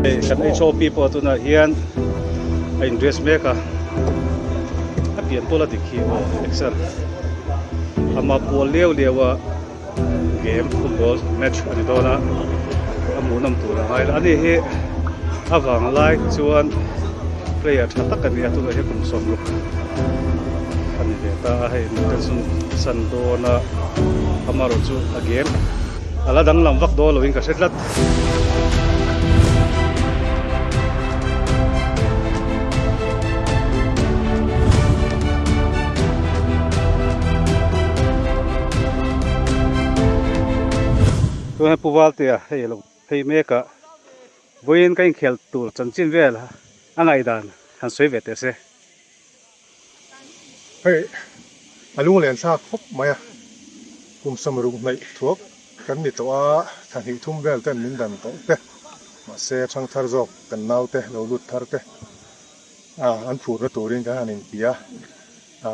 Hei kan HOP pawh tunah hian a in dress mek a, a pian pawl a dik hi aw exer ama pual liau liau a game football match a ni dawn a, a hmuhnawm tur a ngai lo a ni hi a vang lai chuan player tha tak a ni a tunah hian kum sawmruk a ni ve ta a hei pension san dawn a amaherawhchu a game a la danglam vak dawn loin ka hre tlat. Tunah Pu Valtea hei alo phei mek a, vawiin ka inkhel tur chanchin vel a ngaihdan han sawi ve teh se. Hei a lunglen thlak khawp mai a, kum samruk hnaih thuak kan ni tawh a, thla hnih thum vel ten min dan tawh te, mahse thangthar zawk kan naute lo lut thar te an phurna turin kan han inti a,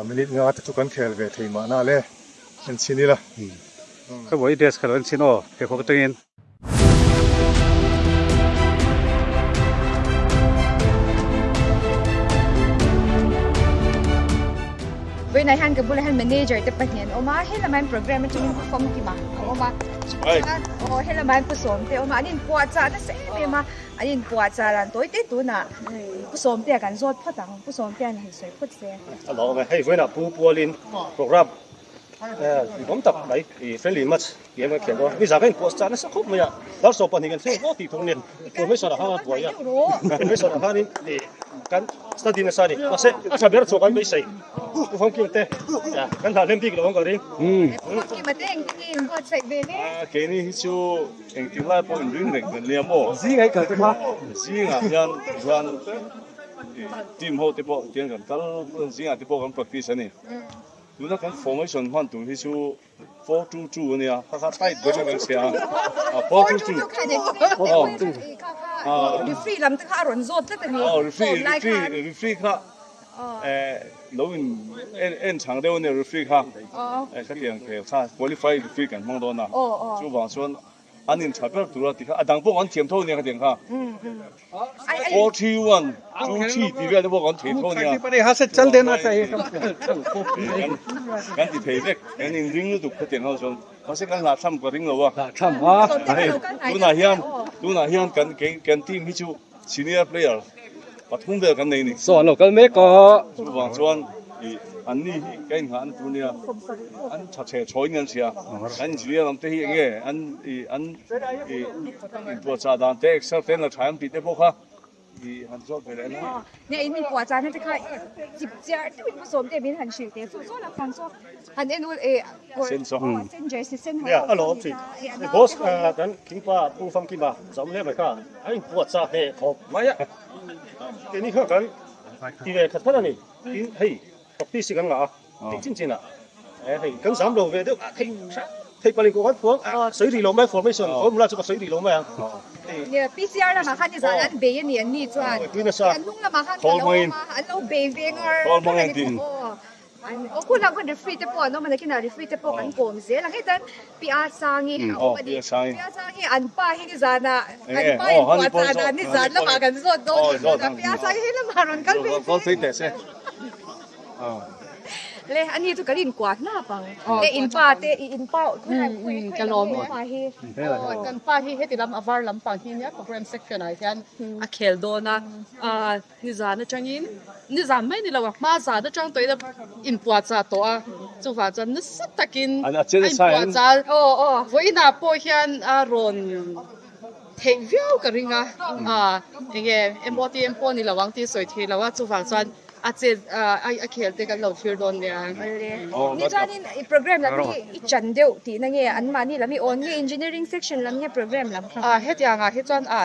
minute nga te chu kan khel ve thei mahna le, en chhin ila. Ka vawi dress kha lo en chhin aw, pheikhawk atangin. Vawiinah hian ka bulah hian manager te pahnih an awm a, he lamah hian program atangin pu Famkima a awm a, chuan aw he lamah hian pu Sawmte a awm a, an inpuahchah nasa em em a, an inpuahchah dan tawi te tunah pu Sawmtea kan zawt phawt ang, pu Sawmtea han sawi phawt se. A lo awm e, hei vawiinah pu Pualin program Awm tak mai i friendly match tih em kan khel dawn nizan ka inpuah chah nasa khawp mai a dar sawm pahnih kan thleng vawk tih thung nen formation ah khan a buai a formation ah khanin ih kan study nasa a ni mahse a tha ber chhuah kan beisei pu Famkim te kan hlah hlem bik lo ang ka ring. Keini hi chu engtik lai pawh inring reng kan nia maw? Zingah hian chuan team ho te pawh tiang kan kal zingah te pawh kan practice a ni. Tuna kan formation hman tur hi chu 4-2-2 a nia, kha kha tight deuh in kan chhia a, 4-2-2. Referee lam te kha a rawn zawt tlat a ni. Aw referee referee referee kha lo in en chang deuh a nia referee kha khatiang khel kha qualify referee kan hmang dawn a, chuvang chuan An in tha ber tur a ti kha a dang pawh kan thiam tho nia khatiang kha 4 3 1 2 3 tih vel te pawh kan thei tho nia kan ti thei vek kan in ring lutuk khatiang ho chuan mahse kan hlah tham ka ring lo a hei tunah hian tunah hian kan kan team hi chu senior player pathum vel kan nei ni. Saw an lo kal mek a. Chuvang chuan ih an ni hi ka inngah an tur nia an tha chhe chhawi in an hria. An engineer lam te hi eng nge an ih an ih inpuahchah dan te excel te an la tha em tih te pawh kha ih han zawt ve leh na. Nia in inpuahchah na te kha chip chiar deuhin pu sawm te min han hrilh teh chu chu lam pang chu han en ul eh kawr sen jersey sen ha a lawm thin boss kan thingpa pu Famkima zawm hle mai kha a inpuahchah hneh khawp mai a. Keini kha kan ti ve khat khat a ni. Tin hei practice hi kan ngah a, tih chin chin ah hei kan zam lo ve deuh thei thei paling kawh kan phuang a sawi rih lo mai formation formula chu ka sawi rih lo mai ang. Nia PCR lamah khan nizan an bei a ni an ni chuan an hnung lamah khan ka lo awm a an lo bei ve ngar ngar a ni aw. Aw khun lam khan referee te pawh an awm a nakinah referee te pawh kan kawm zel ang heta Pi A Sangi a awm a ni. Pi A Sangi an pa hi nizanah an pa in puah chah dan nizan lamah kan zawt dawn a ni a Pi A Sangi he lamah rawn kal phei se. Le ani chu kan inkuah hnap ang. Le in pa te i in pa ka lawm e. Kan pa hi heti lam a var lampang hi nia program section ah hian a khel dawn a. Nizan atangin nizan mai ni lo a hma zan atang tawhin a inpuahchah tawh a, chuvang chuan nasa takin a inpuahchah a, vawiinah pawh hian a rawn theih viau ka ring a, enge MOTM pawh ni lo ang tih sawi thei lo a, chuvang chuan a chet a khel te kan lo thlir dawn nia. Ni chuanin i program lam hi i chan deuh tihna nge anmahni lam hi awn nge engineering section lam nge program lam kha? Hetiangah hi chuan a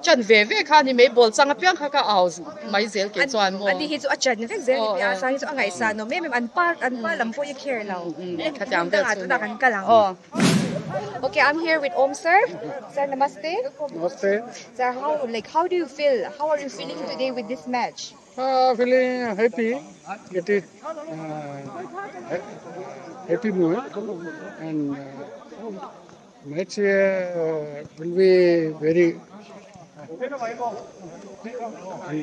Chan ve ve kha ni mai bawl chang apiang kha ka au mai zel kei chuan maw. Ani hi chu a chan vek zel ni pi a sang hi chu a ngaihsan awm em em an pa an pa lam pawh i care lo. Khatiang vel chu ni. Kan kal ang. Okay I'm here with Om sir. Sir namaste. Namaste. Sir how like how do you feel how are you feeling today with this match? Feeling happy it is happy moment and match will be very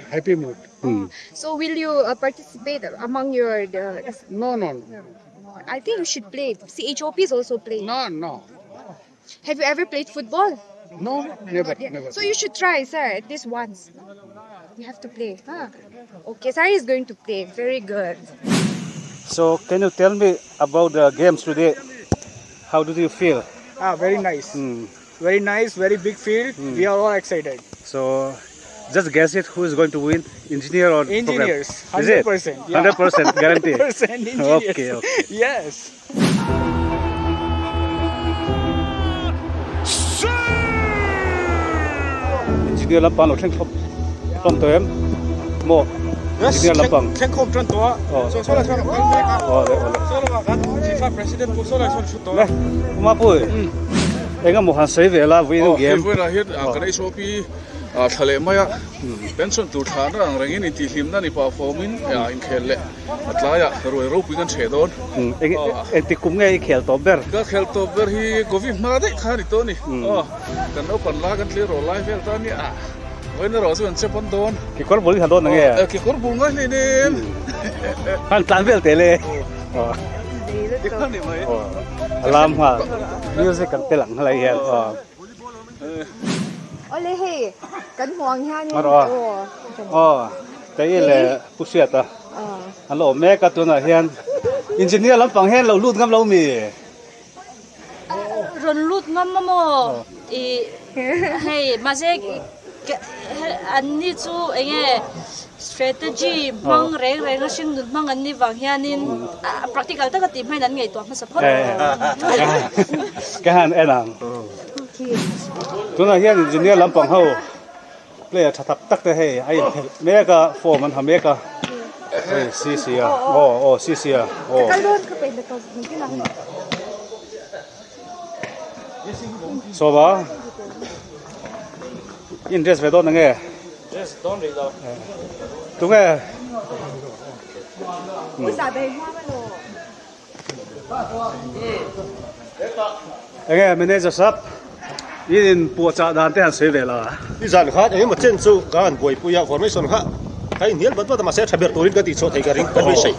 Happy mood. So will you uh, participate among your the, No, no, no. I think you should play. CHOP is also playing. No, no. Have you ever played football? No, never, never. So you should try, sir, at least once. You have to play. Huh? Okay, sir is going to play. Very good. So can you tell me about the games today? How did you feel? Ah, very nice. Very nice, very big field. We are all excited. So just guess it who is going to win, engineer or program? Engineers, Is it? 100%. Yeah. 100% guarantee. 100% engineers. Okay, okay. Yes. Engineer lampang lo thleng thlawp hlawm tawh em? Maw? Engineer lampang. Thleng khawm tan tawh a. Aw. So solar chuan a kal mek a. Aw le aw le. Solar ah khan FIFA president pawh solar chuan a thu tawh a. Le, Uma pui. Eng emaw han sawi ve la vawiin Aw, game. hei vawiinah hian kan HOP thla leh mai a, pension tur thla na ang rengin intihhlimna ni pah fawmin inkhel leh a tlaiah ruai ropui kan hreh dawn. Eng engtik kum nge i khel tawp ber? Ka khel tawp ber hi Covid hma daih kha a ni tawh a ni. Aw, kan naupan lai kan tlir rawh lai vel ta a nia. Vawiin erawh chu kan che pawn dawn. Kekawr bul i ha dawn ang e? Aw, kekawr bul ngai hlei nem. Han tlan vel teh le. Aw. Tikhan ni mai. Aw, a lam nghal. Music kan tel ang hlai hian. Aw. Awle hei, kan hmuh ang hianin Marawh a. aw. Aw, kei leh Pu Hriata an lo awm mek a tunah hian engineer lampang hian lo lut ngam lo mi? Rawn lut ngam a maw? I hei mahse an ni chu enge strategy hmang reng reng a hring nun hmang an ni vang hianin practical taka tih hmain an ngaihtuah hmasa phawt. Ka han en ang. Tunah hian engineer lampang ho player tha tak tak te hei a inphelh mek a form an ha mek a hei CC a aw aw CC a aw. Sawma in dress ve dawn ang e Dress dawn rih lo. Tunge Enge manager sap in in puahchah dan te han sawi ve la. I zan khan engemaw chen chu ka han buaipui a formation kha ka inhnial vat vat a mahse tha ber turin ka tihchhuah thei ka ring ka beisei.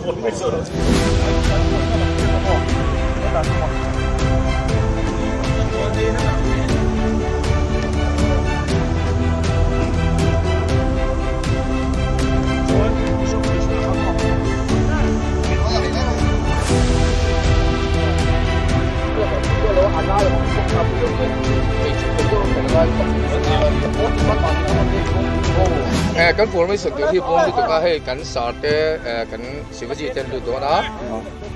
Kan formation tur hi bawm lutuk a hei kan sar te kan Shivaji te an lut dawn a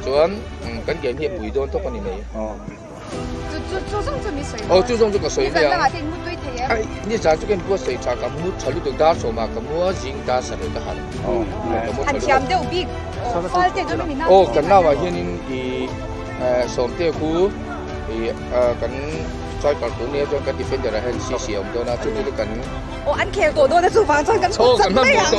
chuan kan game hi a pui dawn tawp a ni mai. Aw chu zawng chu ka sawi mai ang. Nizan chu ka inbuat sawi tha ka mu tha lutuk dar sawmah ka mu a zing dar sarih ka han ka mu tha lutuk. Aw kan nauah hianin i sawmte khu i kan striker tur nia chuan kan defender ah hian CC a awm dawn a chu chu kan Aw an khel tawh dawn a chuvang chuan kan kut chak mai ang.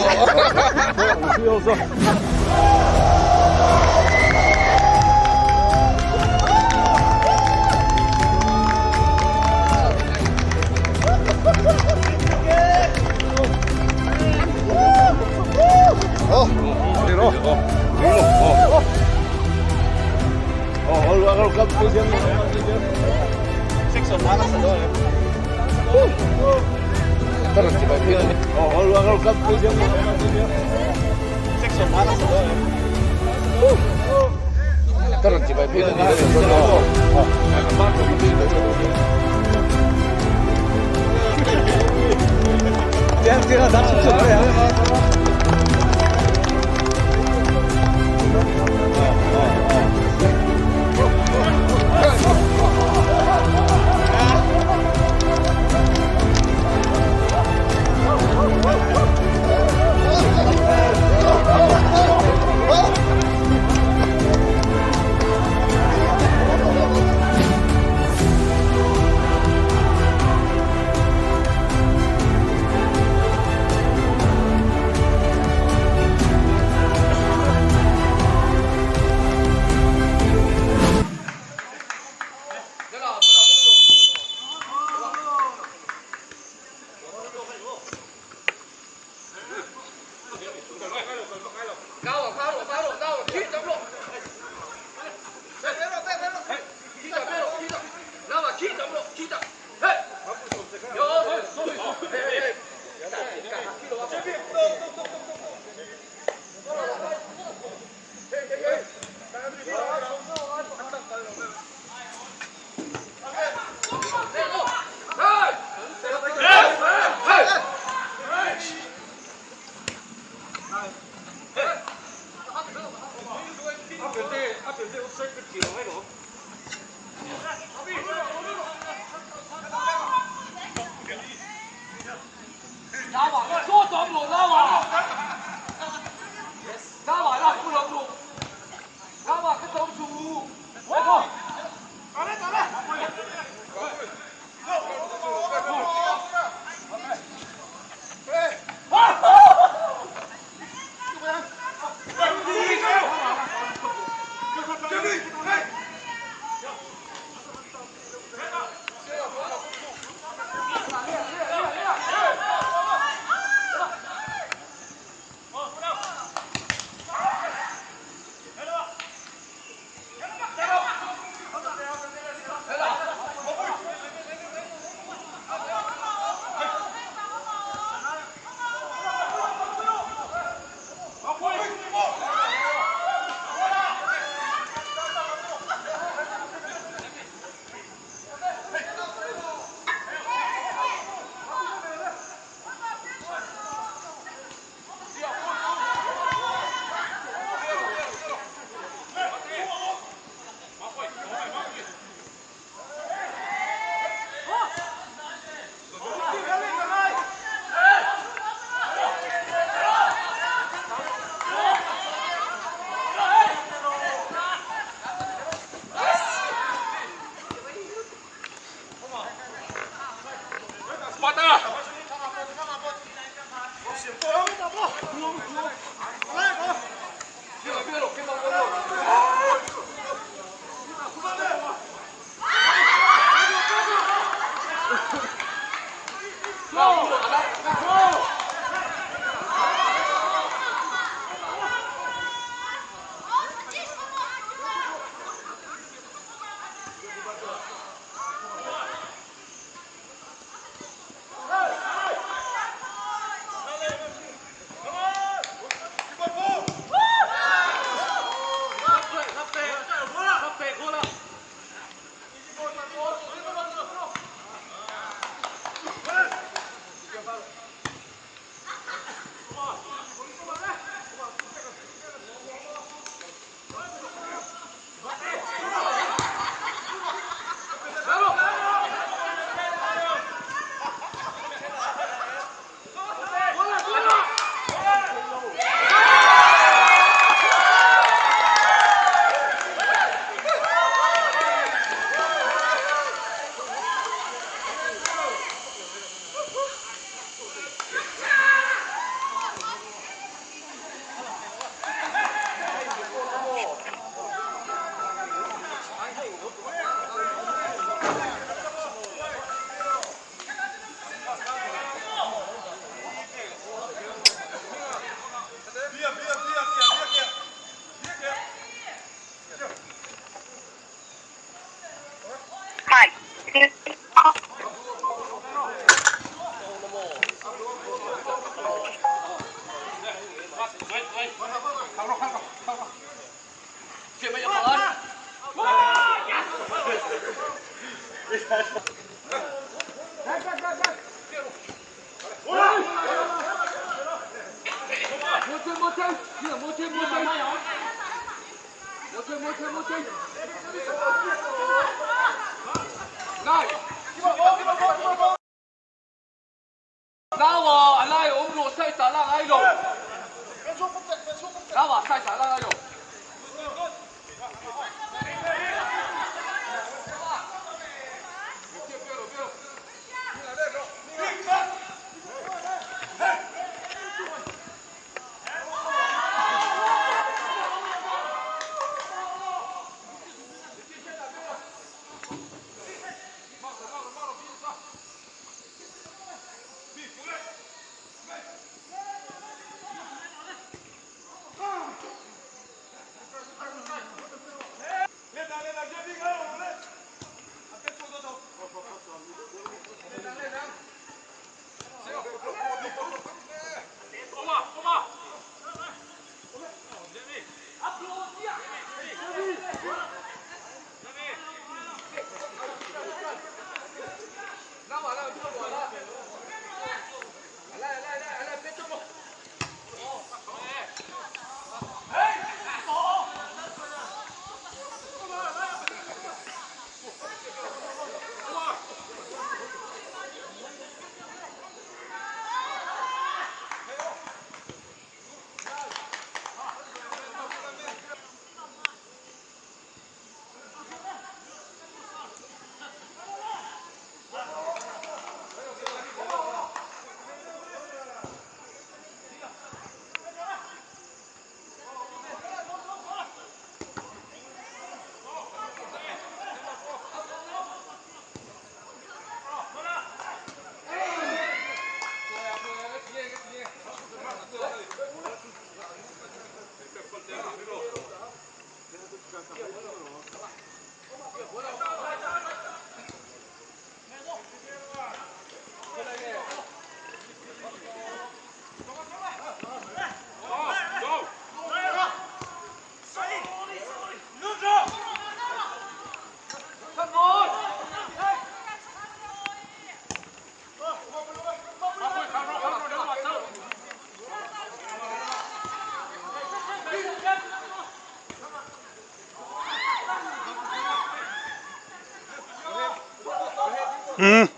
Umm.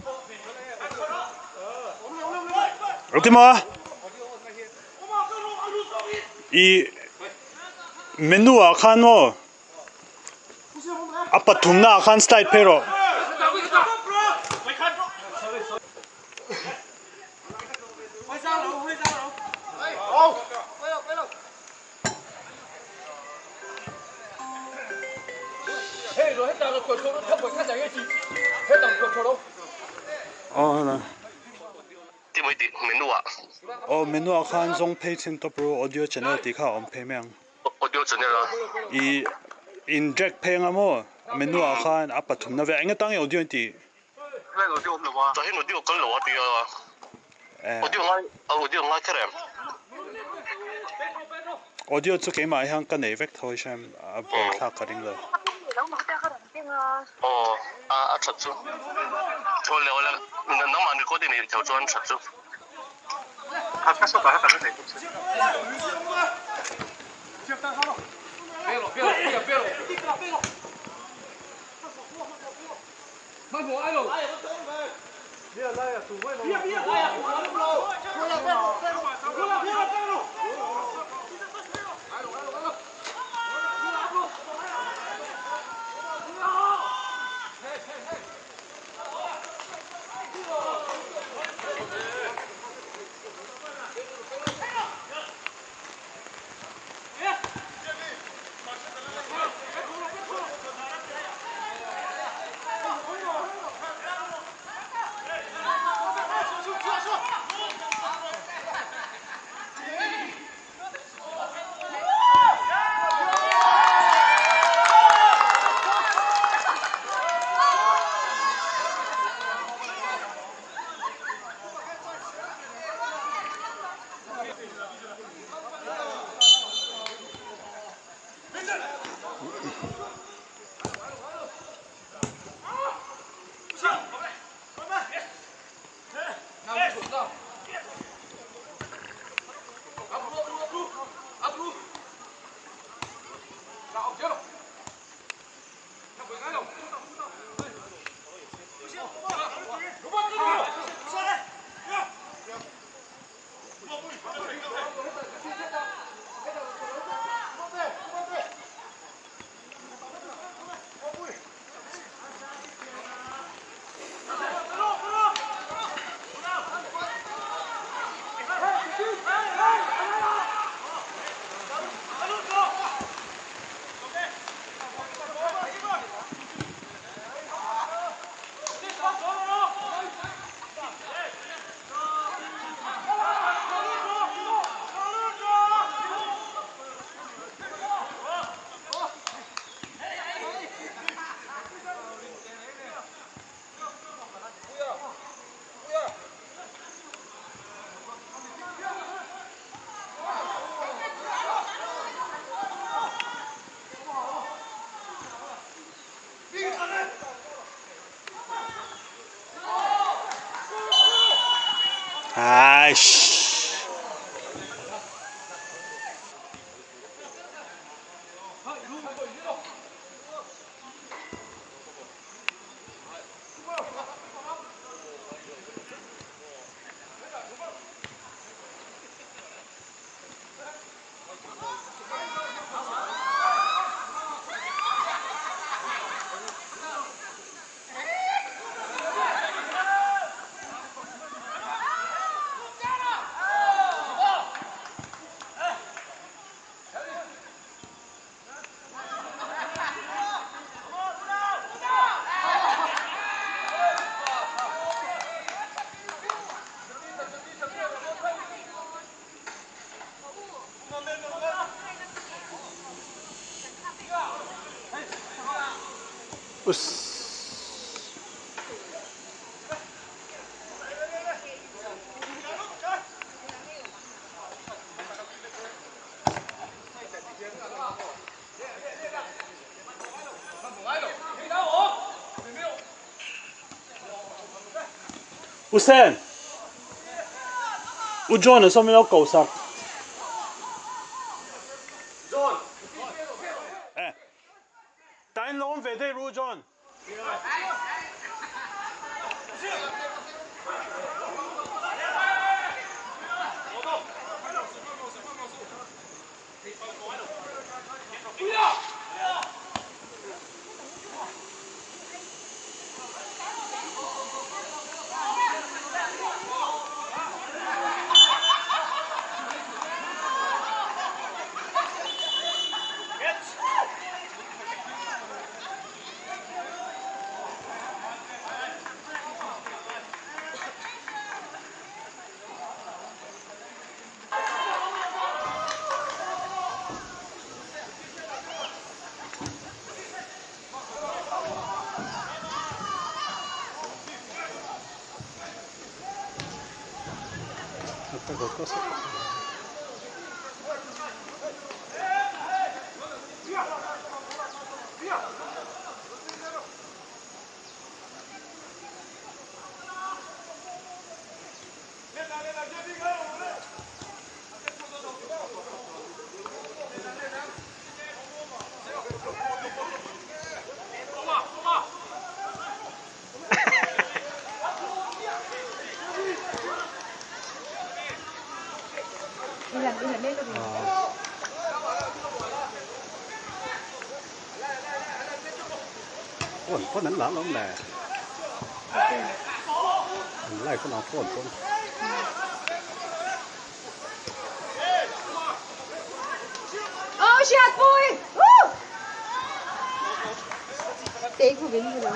Ok maw? I menu ah khan maw a pathumna ah khan slide phei rawh. Aw menu ah khan zawng phei chhin tawp ru audio channel tih kha a awm phei mai ang. Audio channel a. I in drag phei anga maw menu ah khan a pathumna vel eng atang nge audio in tih. Tahin audio kal lo a ti a. Audio ngai audio ngai kher em? Audio chu keimah hian ka nei vek tho hriam a buai thlak ka ring lo. Aw a a that chu. Thaw leh awle nangmah recording nei tho chuan that chu. Aish. Us. U Sen, U John a sawm in lo ko sak. Eh, tain lo awm ve daih ru John. Phone phone an la lawm le an live an phone phone. Oh shit boy! Woo! Take ko bin mo.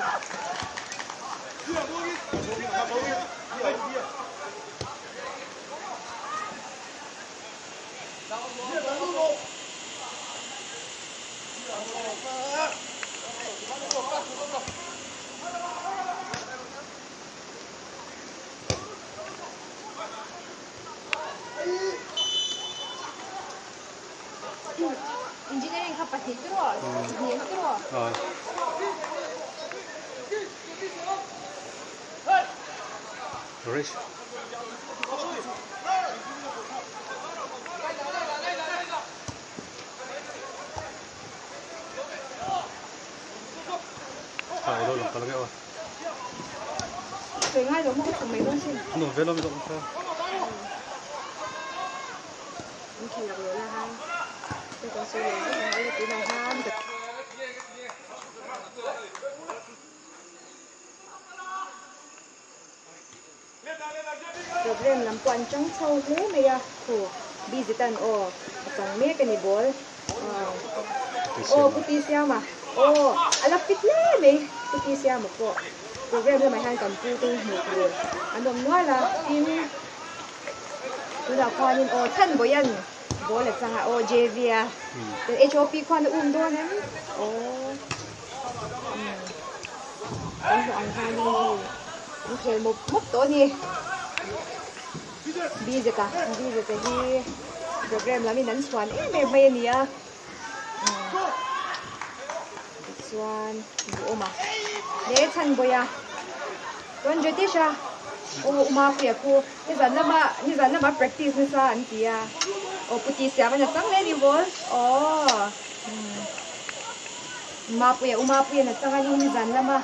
Engineering kha pahnih te ruah, hnih te ruah. Rich. Thai lo lang kal nge aw. Sawi ngai lo maw ka chhung mai dawn sin. Nuam ve lo mi zawk kha. An khel lak leh la han. Ka kan sawi leh vek ang a tunah hian. Program lam pawh an chang chho hle mai a, khu busy tan aw a chang mek a ni bawl aw Pu Ti Siama aw a la fit hle mai Pu Ti Siama pawh program lamah hian kan pu te hi hmuh tur an awm nual a tin tunah khuanin aw Chhanbawian bawl a chang a aw JV a HOP khuan a um dawn em aw. Kan hmuh ang hianin hei an khel mawp mawp tawh a ni. Bizeta Bizeta hi program lamin an chhuan em em mai a ni a. Tichuan duhawm a he chhanbawi a chuan Jyotish a aw Umapuia khu nizan lama nizan lama practice nasa an ti a aw puti siam a na chang leh a ni maw aw. Mapuia u Mapuia na changa ni nizan lama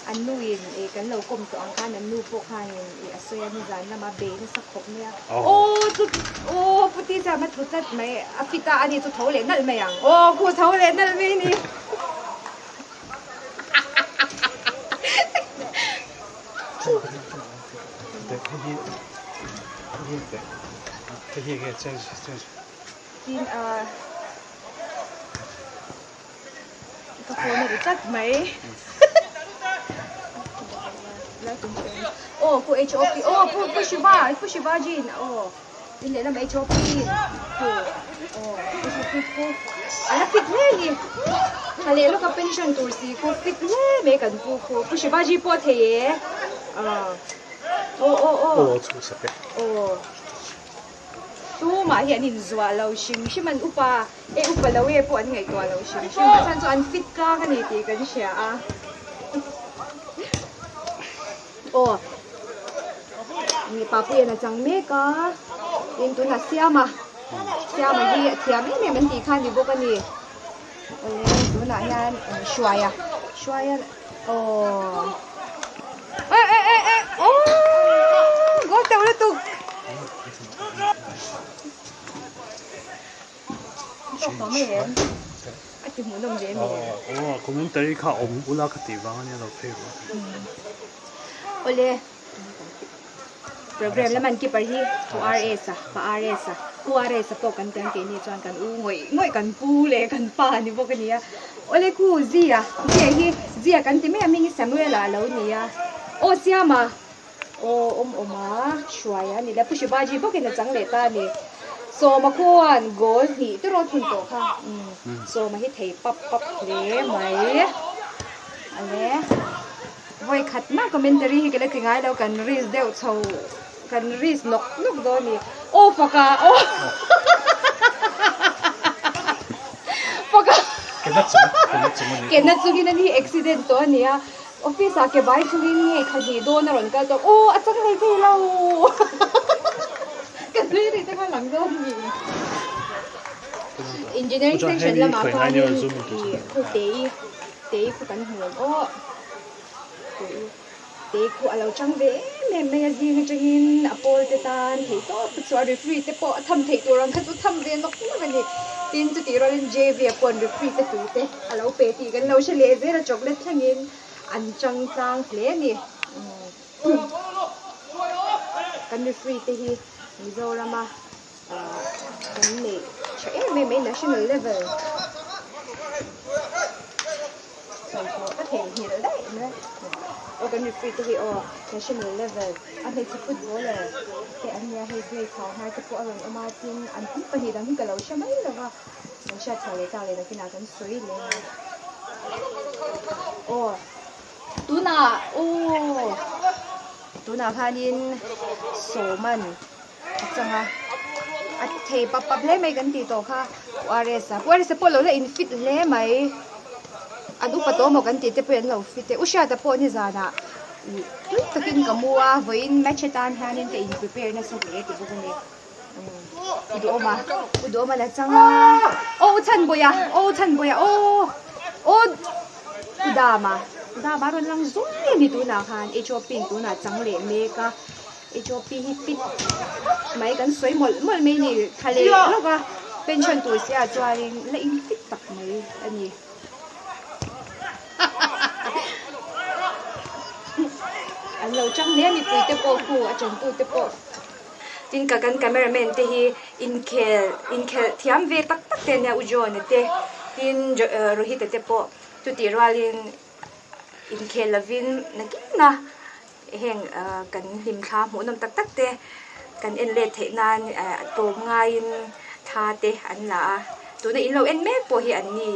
an nu in ih kan lo kawm tawh ang khan an nu pawh khanin ih a sawi a nizan lama bei nasa khawp mai a aw chu aw pu ti chuan a tlu tlat mai a fit a ani chu tho leh nalh mai ang aw khu tho leh nalh mai ni. Tin a ka phone a ri tlat mai aw pu HOP aw pu pu Shiva pu Shiva ji in aw tin lehlam HOP in pu aw pu pu pu a la fit hle a ni thla leh lawka pension tur si khu fit hle mai kan pu khu pu Shiva ji pawh a thei e aw aw aw aw. Tumah hi an inzuah lo hrim hrim an upa e upa lo e pawh an ngaihtuah lo hrim hrim a chhan chu an fit tlang a ni tih kan hria a aw mipa puian a chang mek a tin tunah Siama Siama hi a thiam em em an tih kha a ni bawk a ni awle tunah hian Hruaia Hruaia aw eh eh eh eh. tawk tawh mai em? A ti hmuhnawm ve mi? Aw, commentary kha awm ula ka tih vang ania lo phei ru. Awle, program lam an keeper hi Pu RS a, Pa RS a, Pu RS a pawh kan ti ang keini chuan kan u ngawih ngawih kan pu leh kan pa ni bawk a nia. Awle khu Zia, Zia hi Zia kan ti mai a hming hi Samuel a lo ni a. Aw Siama, aw awm awm a, hruai a ni le, Pu Shivaji bawkin a chang leh ta a ni. Sawma khuan goal hnih te rawt hun tawh kha, Sawma hi thei pap pap hle mai. Ale. Vawi khat mah commentary hi ka la ti ngai lo kan risk deuh chho kan risk nawk nawk dawn a ni aw faka aw faka kena chungin ani accident tawh a ni a office ah ke bai chungin nge kha hnih dawn a rawn kal tawh aw a chang hlei thei lo ka nui rih te kha lang dawn a ni engineering section lamah khanin ih khu te i Tei khu kan hmu ang aw. Tei Tei khu a lo chang ve em em mai a zing atangin a pawl te tan theih tawp chu a referee te pawh a tham theih tur ang kha chu tham ve nawk nawk a ni. Tin chutih rualin JV a pawn referee te tui te a lo pe tih kan lo hre leh zel a chocolate thlengin an chang tlang hle a ni. Kan referee te hi Mizorama kan neih tha em em mai national level sawi pawh ka theihnghilh daih mai aw kan referee te hi aw national level a hmeichhe footballer te an nia hei grace hau hnar te pawh a rawn awm a tin an hming pahnih dang hi ka lo hre mai lo va kan hriat chhuah leh tak leh nakinah kan sawi leh a aw tunah aw tunah khanin sawman. a chang a a thei pap pap hle mai kan tih tawh kha Pu RS a Pu RS a pawh lo la in fit hle mai an upa tawh maw kan tih te pawh an lo fit e U Hriata pawh nizanah ih tui takin ka mu a vawiin match atan hianin ka in prepare nasa hle ti bawk a ni U Duhawma U Duhawma la chang a aw U Chhanbawia aw U Chhanbawia aw aw U Dama U Dama a rawn lang zuai a ni tunah khan HOP in tunah chang leh mek a. HOP hi fit mai kan sawi mawlh mawlh mai ni thla leh lawk a pension tur si ah chuanin la in fit tak mai a ni. An lo chang hle a mipui te pawh khu a chantu te pawh tin ka kan cameraman te hi inkhel inkhelh thiam ve tak tak te ania U John-a te tin Rohit-a te pawh chutih rualin inkhel lovin nakin a heng kan hlimthla hmuhnawm tak tak te kan en let theih nan tlawm ngaiin thla te an la a tuna in lo en mek pawh hi an ni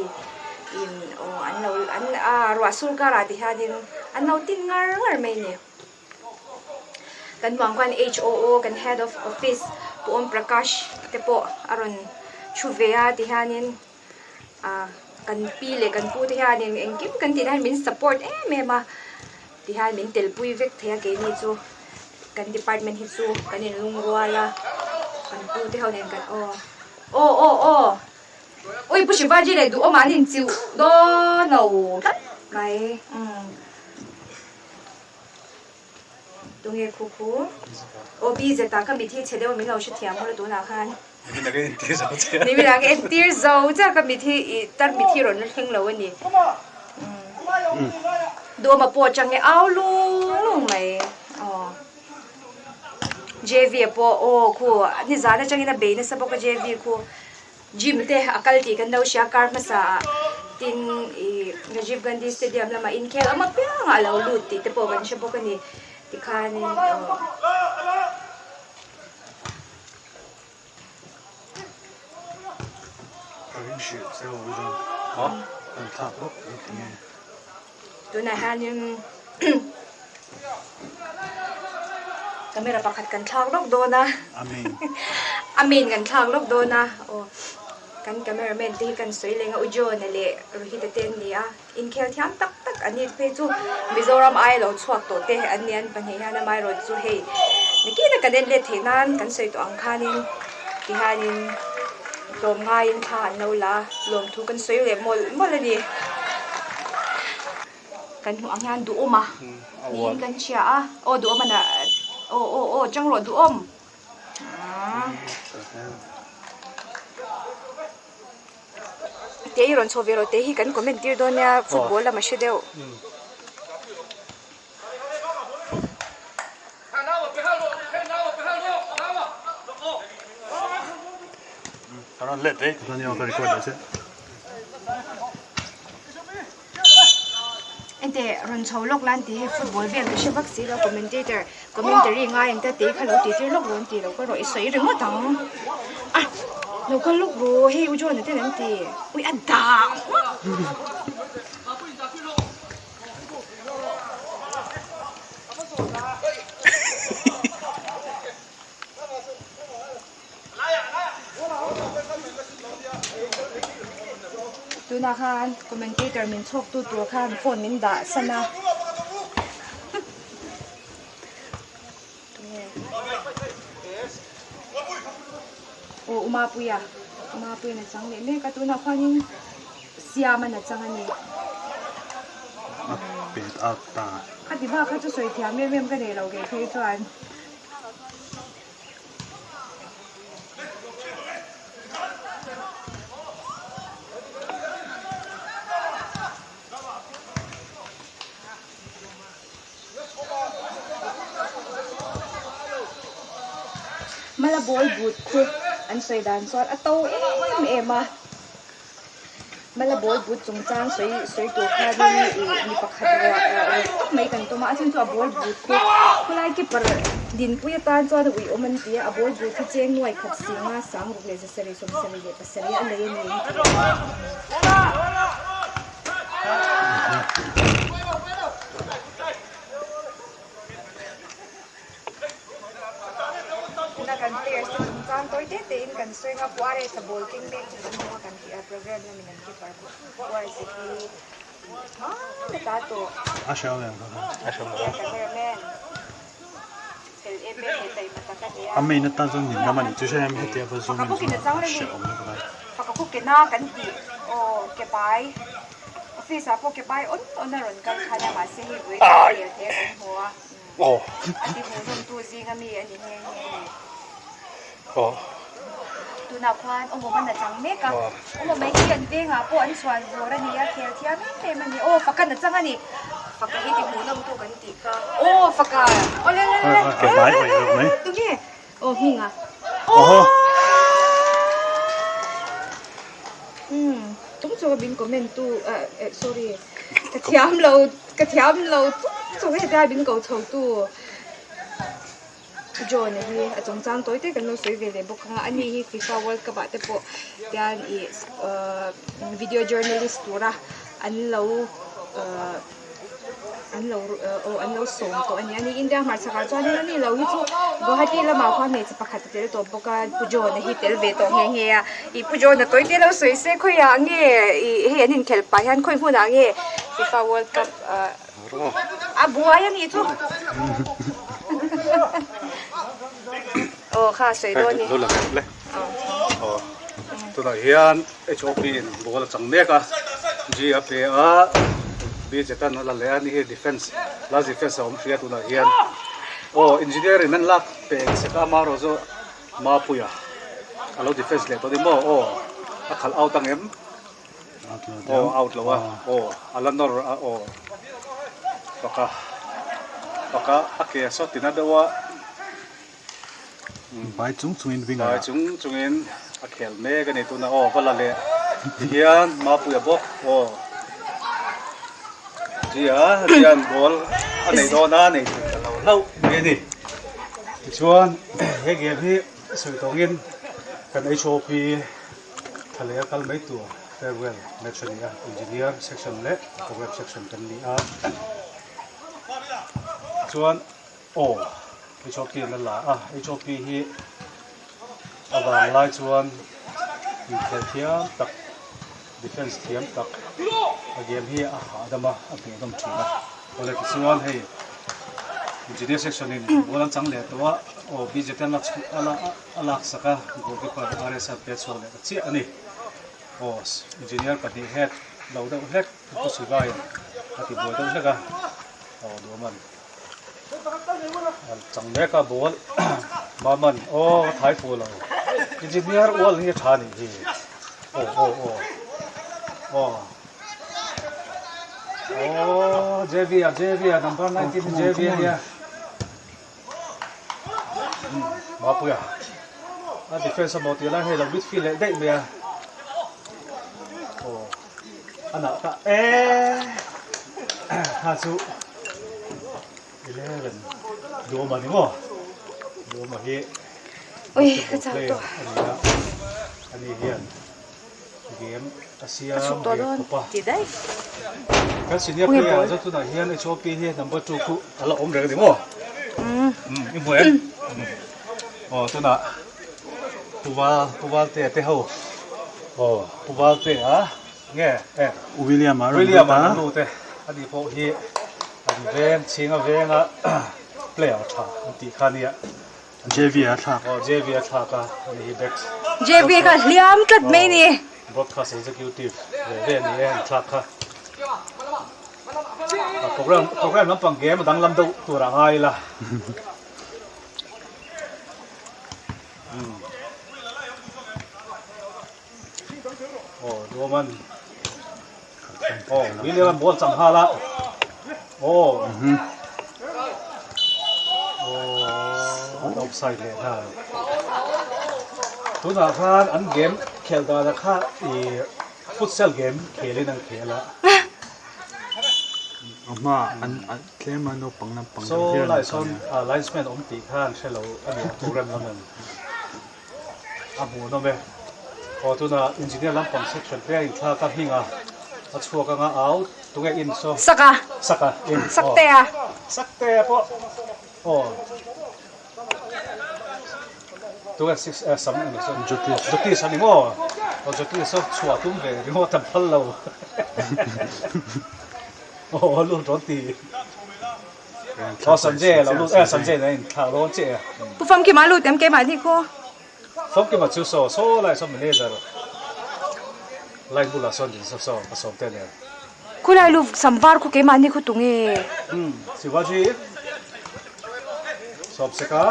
in aw an lo an a ruah sur karah ti hianin an lo tin ngar ngar mai a ni kan hmuh ang khan HOO kan head of office Pu Om Prakash te pawh a rawn thu ve a ti hianin. ah kan pi leh kan pu te hianin engkim kan tih na hian min support em em a tihian min telpui vek thei a keini chu kan department hi chu kan in lungrual a kan pu te ho nen kan aw aw aw aw ui pu Shivaji leh duhawm ah an in chiu dawn lo tlat mai umm. Tunge khu khu? Aw bi zet ah ka mit hi chhe deuh a min lo hrethiam hawr a tunah khan. Ni min entir zo che a. Ni min entir zo che a ka mit hi i tar mit hi rawn la thleng lo a ni. Duhawma pawh atang e au lung lung mai. Aw JV a pawh aw khu nizan atangin a bei nasa bawk a JV khu. Gym te a kal tih kan lo hria kar hmasa ah tin ih Rajiv Gandhi Stadium lamah inkhel awm apiang ah a lo lut tih te pawh kan hre bawk a ni tikhanin aw. Tunah hianin camera pakhat kan thlak lawk dawn a a main kan thlak lawk dawn a aw kan camera man te hi kan sawi leng a U John-a leh Rohit-a te an ni a inkhel thiam tak tak an ni phei chu Mizoram aia lo chhuak tawh te an ni an pahnih hian amaherawhchu hei nikina kan en let theih nan kan sawi tawh ang khanin tihianin tlawm ngaiin thla an lo la a lawmthu kan sawi leh mawlh mawlh a ni. Kan hmuh ang hian duhawm a niin kan hria a aw duhawm a aw aw aw chang rawh duhawm. Te i rawn chho ve rawh te hi kan comment tir dawn nia football lam a hre deuh. Enteh rawn chho lawk lan tih hi football vel ka hre vak si lo commentator commentary ngai ang te tei kha lo tih tir lawk rawh an tih loh ka rawh i sawi ringawt ang a lo kal lawk rawh hei u John-a ten an ti ui a dah hmak. Tunah khan commentator min chhawk tu tur khan phone min dah san a. Tunge? Aw Umapuia, Umapuia na chang leh mek a tunah khuanin Siama na chang a ni. A pet out ta. Khati bak kha chu sawi thiam em em ka nei lo kei phei chuan. Mala ball but khu an sawi dan chuan a to em em a. Mala ball but chungchang sawi sawi tur khanin ih mi pakhat ruah ruah tak mai kan tum a a chhan chu a ball but khu khawlai keeper dinpui atan chuan a uiawm an ti a a ball but hi cheng nuai khat singa sang ruk leh zasarih sawmsarih leh pasarih a lei a ni an ti a. Tuna kan players te chungchang tawi te te in kan sawi nga Juarez a ball keng mek chu kan hmu a kan tih a program lamin an keeper Juarez hi hma ta tawh A hre em kha a hre cameraman fel em em leh taima tak a ni a A main atan chuan nin lam a nih chu hre em hetia va zoom in zoom a hrehawm lutuk a. Faka khuk ke na kan tih aw ke bai office ah pawh ke bai awn awn a rawn kal khan a mahse hei vawi khat tel te kan hmu a a ti hmuhnawm tu zinga mi a ni nghe nghe a ni. Tunah khuan awmawm a na chang mek a awmawm mai hi an vengah pawh an chhuan vawr a ni a khel thiam em em a ni aw faka na chang a ni faka hi ti hmuhnawm tu kan tih kha aw faka aw le le le le tunge Aw hming a. Aw. Umm chung chung a min comment tu eh sorry ka thiam lo ka thiam lo chung chung hetia min ko chho tu John a hi a chungchang tawi te kan lo sawi ve leh bawk ang a ani hi FIFA World Cup ah te pawh tian ih video journalist tura an lo ahh. an lo aw an lo sawm tawh a ni a ni India hmarchhak ah chuanin ani lo hi chu Guwahati lamah khuan hmeichhe pakhat a tel tawh bawk a Pu John a hi tel ve tawh nghe nghe a ih Pu John a tawi te lo sawi se khawiah nge ih hei an inkhelh pah hian khawi hmunah nge FIFA World Cup ah a buai a nih chu aw kha sawi dawn a ni. Tunah hian HOP in ball a chang mek a, G a pe a, B Chetan a la leh a ni hi defence last defence a awm hria tunah hian aw engineer in an lak pe eng sek a amaherawh chu Mapuia a lo defence leh tawh a ni maw aw a khalh out ang em aw out lo a aw a la nawr a aw faka faka a ke a sawt tina deuh a. Bai chung chungin winger Bai chung chungin a khel mek a ni tuna aw va la leh tihian Mapuia bawk aw Tia hian ball a nei dawn a nei thei ta lo hlauh mai a ni tichuan he game hi sawi tawngin kan HOP tha leh a kal mai tur farewell match a ni a engineer section leh program section kan ni a chuan. Aw, HOP an la la a, HOP hi a vang lai chuan inkhelh thiam tak, defence thiam tak a game hi a hahdam a, a hmuhnawm thin a. Awle tichuan hei Engineer section in ball an chang leh tawh a, aw BJT an la chhuh a la a laksak a, goalkeeper RS a pet chhuak leh ta chiah a ni. Aw, Engineer pahnih head lo deuh hlek Pu Sivaiin a ti buai deuh hlek a, aw duhawm a ni. Chang mek a ball Maman aw ka thai fuh lo engineer ual hi a tha anih hi aw aw aw. Aw. Aw, JV a, JV a, number 19 JV a nia. Mapuia. A defense a maw tih lai hei lo midfield leh daih mai a. Aw. A nah ta e. Ha chu 11 Duhawma ni maw? Duhawma hi Ui, ka chau tawh. Ania. Ani hian game a siam ve khawp a. Kan senior player chu tunah hian HOP hi number 2 khu a la awm reng a ni maw? I hmu em? Aw tunah Puval Puvalte te ho aw Puvalte a nge e William a rawn William a rawn lut e ani pawh hi an veng chhinga venga player tha an tih kha ania. JV a thlak. Aw JV a thlak a ani hi backs. JV kha hliam tlat mai ni. Broadcast executive ve ve ani e an thlak kha. Program program lampang game a danglam deuh tur a ngai ila. Aw Duaman Aw William an ball chang nghal a Aw Aw an offside leh nghal Tunah khan an game khelh danah kha ih futsal game khelin an khel a. A hma an an tlem a naupang naupang So lai sawn linesman awm tih kha an hre lo a ni a program lam an a hmuhnawm e. Aw tunah engineer lampang section te a inthlak a hming a a chhuak anga au tunge in saw Saka Saka in Saktea Saktea pawh aw Tunge six eh sam eng saw Jyotish Jyotish a ni maw aw Jyotish saw chhuah tum ve ringawt an phal lo aw lut rawn ti aw Sanjay a lo lut eh Sanjay nen a inthlak dawn chiah e. Pu Famkima a lut em keimahni khu? Famkima chu saw saw lai saw manager line bulah sawn din saw saw ka sawm te nen. Khulai lu sam var khu keimahni khu tunge? Umm Shivaji Sawmseka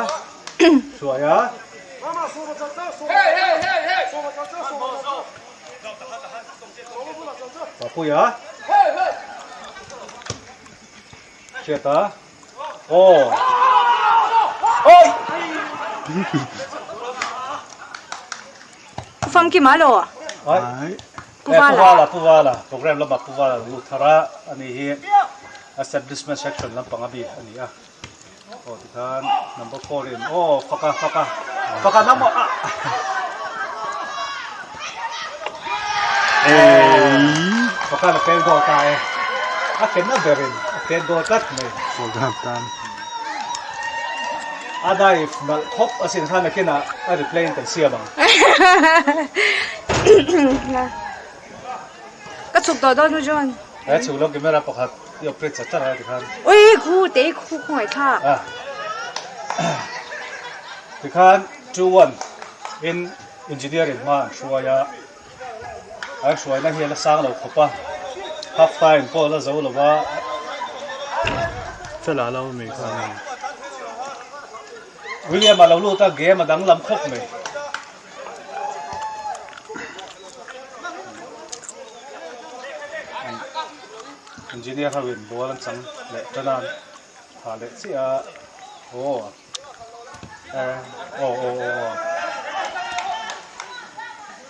Hruaia. Papuia Hriata Aw Oi Pu Famkima lo? Ai Puvala Puvala program lama Puvala lo lut thar a ani hi establishment section lampang a mi a ni a aw tikhan number 4 in aw faka faka faka nangmah ah faka na pen goal ta e a ken a berin a pen goal tlat mai program tan a dive nalh khawp asin khan nakinah a replay in kan siam ang. Ka chhuk tawh dawn u John. He chhuk lo camera pakhat i operate chat chat a tikhan. Ui khu te i khu khawngaih thlak. Ah. Tikhan 2-1 in engineering hma an hruai a. An hruaina hi a la sang lo khawp a. Half time pawh a la zo lo va. Fela lo mai khan. William a lo lut a game a danglam khawp mai. Engineer ho in ball an chang leh tan a thah leh chiah a aw eh aw aw aw aw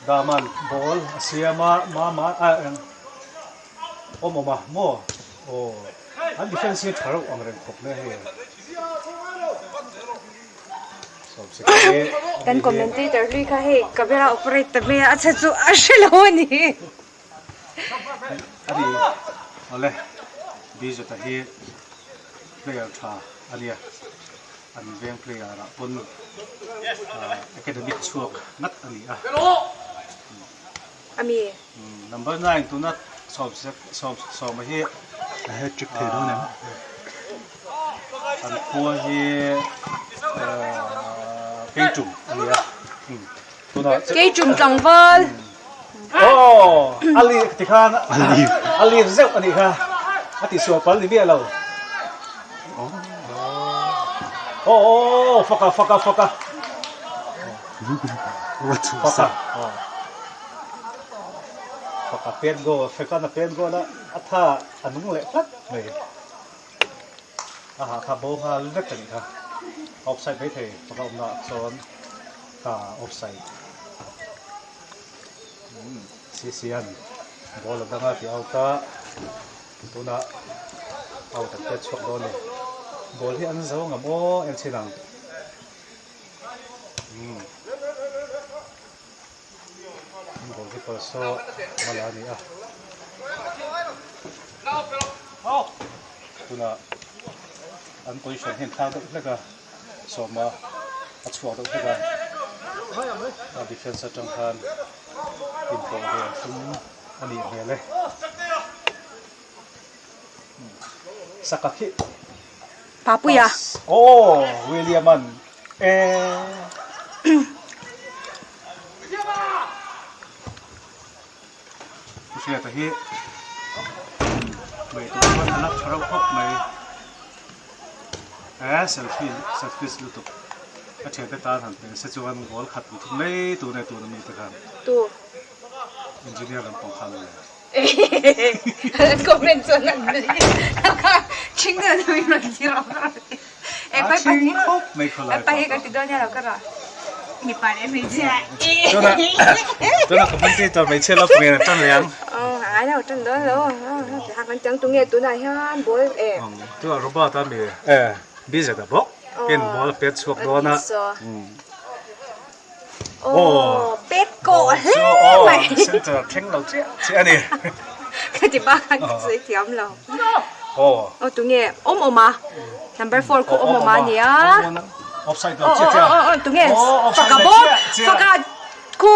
Daman ball a siam a mama a eng awm awm a maw aw an defense hi tha reuh ang reng khawp mai a hei. Kan commentator hlui kha hei camera operate ta mai a a chhe chu a hre lo a ni. Ani awle Bijota hi player tha a nia an veng player ah pawn academic chhuak ngat a ni a. Ami. Number 9 tuna 11 hi a hat trick thei dawn em? An khua hi Keitum a ni a. Tunah Keitum tlangval. Aw a lir tikhan a lir zeuh a nih kha a tihsual pal ni miah lo. Aw aw faka faka faka. Faka. Faka pen goal, Fekan a pen goal a, a tha a nung leh tlat mai. A ha kha bo nghal vek a nih kha. Offside mai thei faka awmna ah chuan kha offside. Sisian ball a dang a ti out a, tunah out an pet chhuak dawn a ni. Ball hi an zo ngam aw en chhin ang. Goalkeeper saw Mala a ni a. Tunah an position hi an thlak deuh hlek a, sawma a chhuak deuh hlek a, a defence atang khan inpawh ve an tum a nih hmel e. Saka khi Papuia. Aw William an e. Hriata hi mai tur chuan a lak tha reuh khawp mai. E selfie selfish lutuk a thiante tan han pe se chuan goal khat an thum mai tur nge tuna mite khan. Tu. Engineer lampang khan a ni. An comment chuan an nui a thing deuh deuh in rawn ti rawh ka rawn ti e A thing khawp mai khawlai pa hi ka ti dawn nia lo ka rawn mipa leh hmeichhia tuna tuna commentator hmeichhia lo pawhin an tan leh ang aw a ngai lo tan dawn lo ha kan chang tunge tunah hian ball e tunah Robert a mi e BZ a bawk in ball a pet chhuak dawn a Aw pet kawh hle mai. Center thleng lo chiah chiah a ni. Ka ti bak khan ka sawi thiam lo. Aw tunge awm awm a number 4 khu awm awm a nia. Offside lo chiah chiah. Aw aw tunge faka bawk faka khu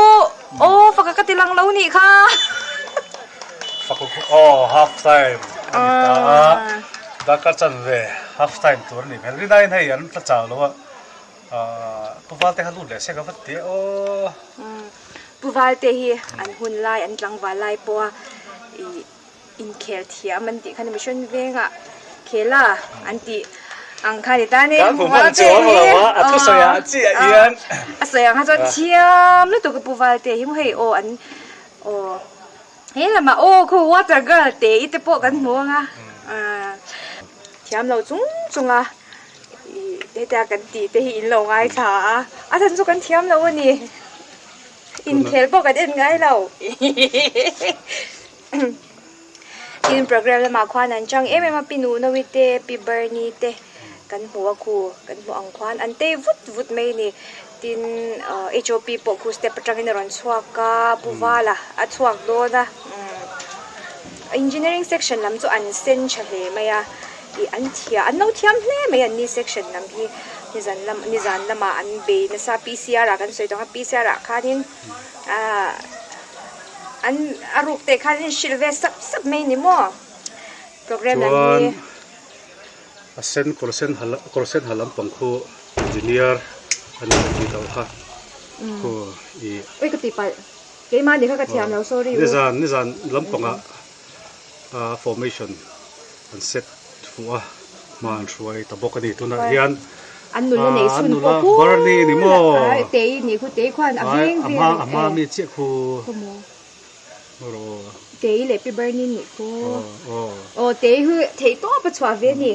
aw faka ka ti lang lo nih kha. Faka khu aw half time a ni ta a. Darkar chanve half time tur a ni hmel. Rinaiin hei an tla chau lo a. Pu Valte kha lut leh se ka va ti aw. Pu Valte hi an hun lai an tlangval lai pawha ih inkhel thiam an tih kha ni mission vengah khel a an tih ang kha ni ta ni. Kan hmu hman chu awm lo a, a thusawi ah chiah hian. A sawi ang kha chuan thiam lutuk a Pu Valte hi maw hei aw an aw he lamah aw khu water girl te i te pawh kan hmu ang a thiam lo chung chung a. Ih hetia kan tih te hi in lo ngaithla a, a chhan chu kan thiam lo a ni. Inkhel pawh kan en ngai lo. Tin program lamah khuan an chang em em a, Pi Nunovi te, Pi Bernie te kan hmu a khu, kan hmu ang khuan an tei vut vut mai a ni. Tin HOP pawh khu step atangin a rawn chhuak a, Pu Vala a chhuak dawn a. Engineering section lam chu an sen tha hle mai a. Ih an thiam an lo thiam hle mai an ni section lam hi nizan lam nizan lamah an bei nasa P_C_R ah kan sawi tawh ang a P_C_R ah khanin ahh an a ruk te khan an inhrilh ve sap sap mai a ni maw program lam hi. Chuan a sen kawr sen ha kawr sen ha lampang khu engineer a ni ang tih tawh kha khu ih. Ui ka tihpalh keimah ni kha ka thiam lo sorry u. Nizan nizan lampangah. a formation an set fuh a hma an hruai ta bawk a ni tunah hian an nula nei an chhun nula pawh khu Barney ni maw tei ni khu tei khuan a veng a hma a hma mi chiah khu khaw rawh tei leh pi Barney ni khu aw aw tei hi theih tawp a chhuah ve a ni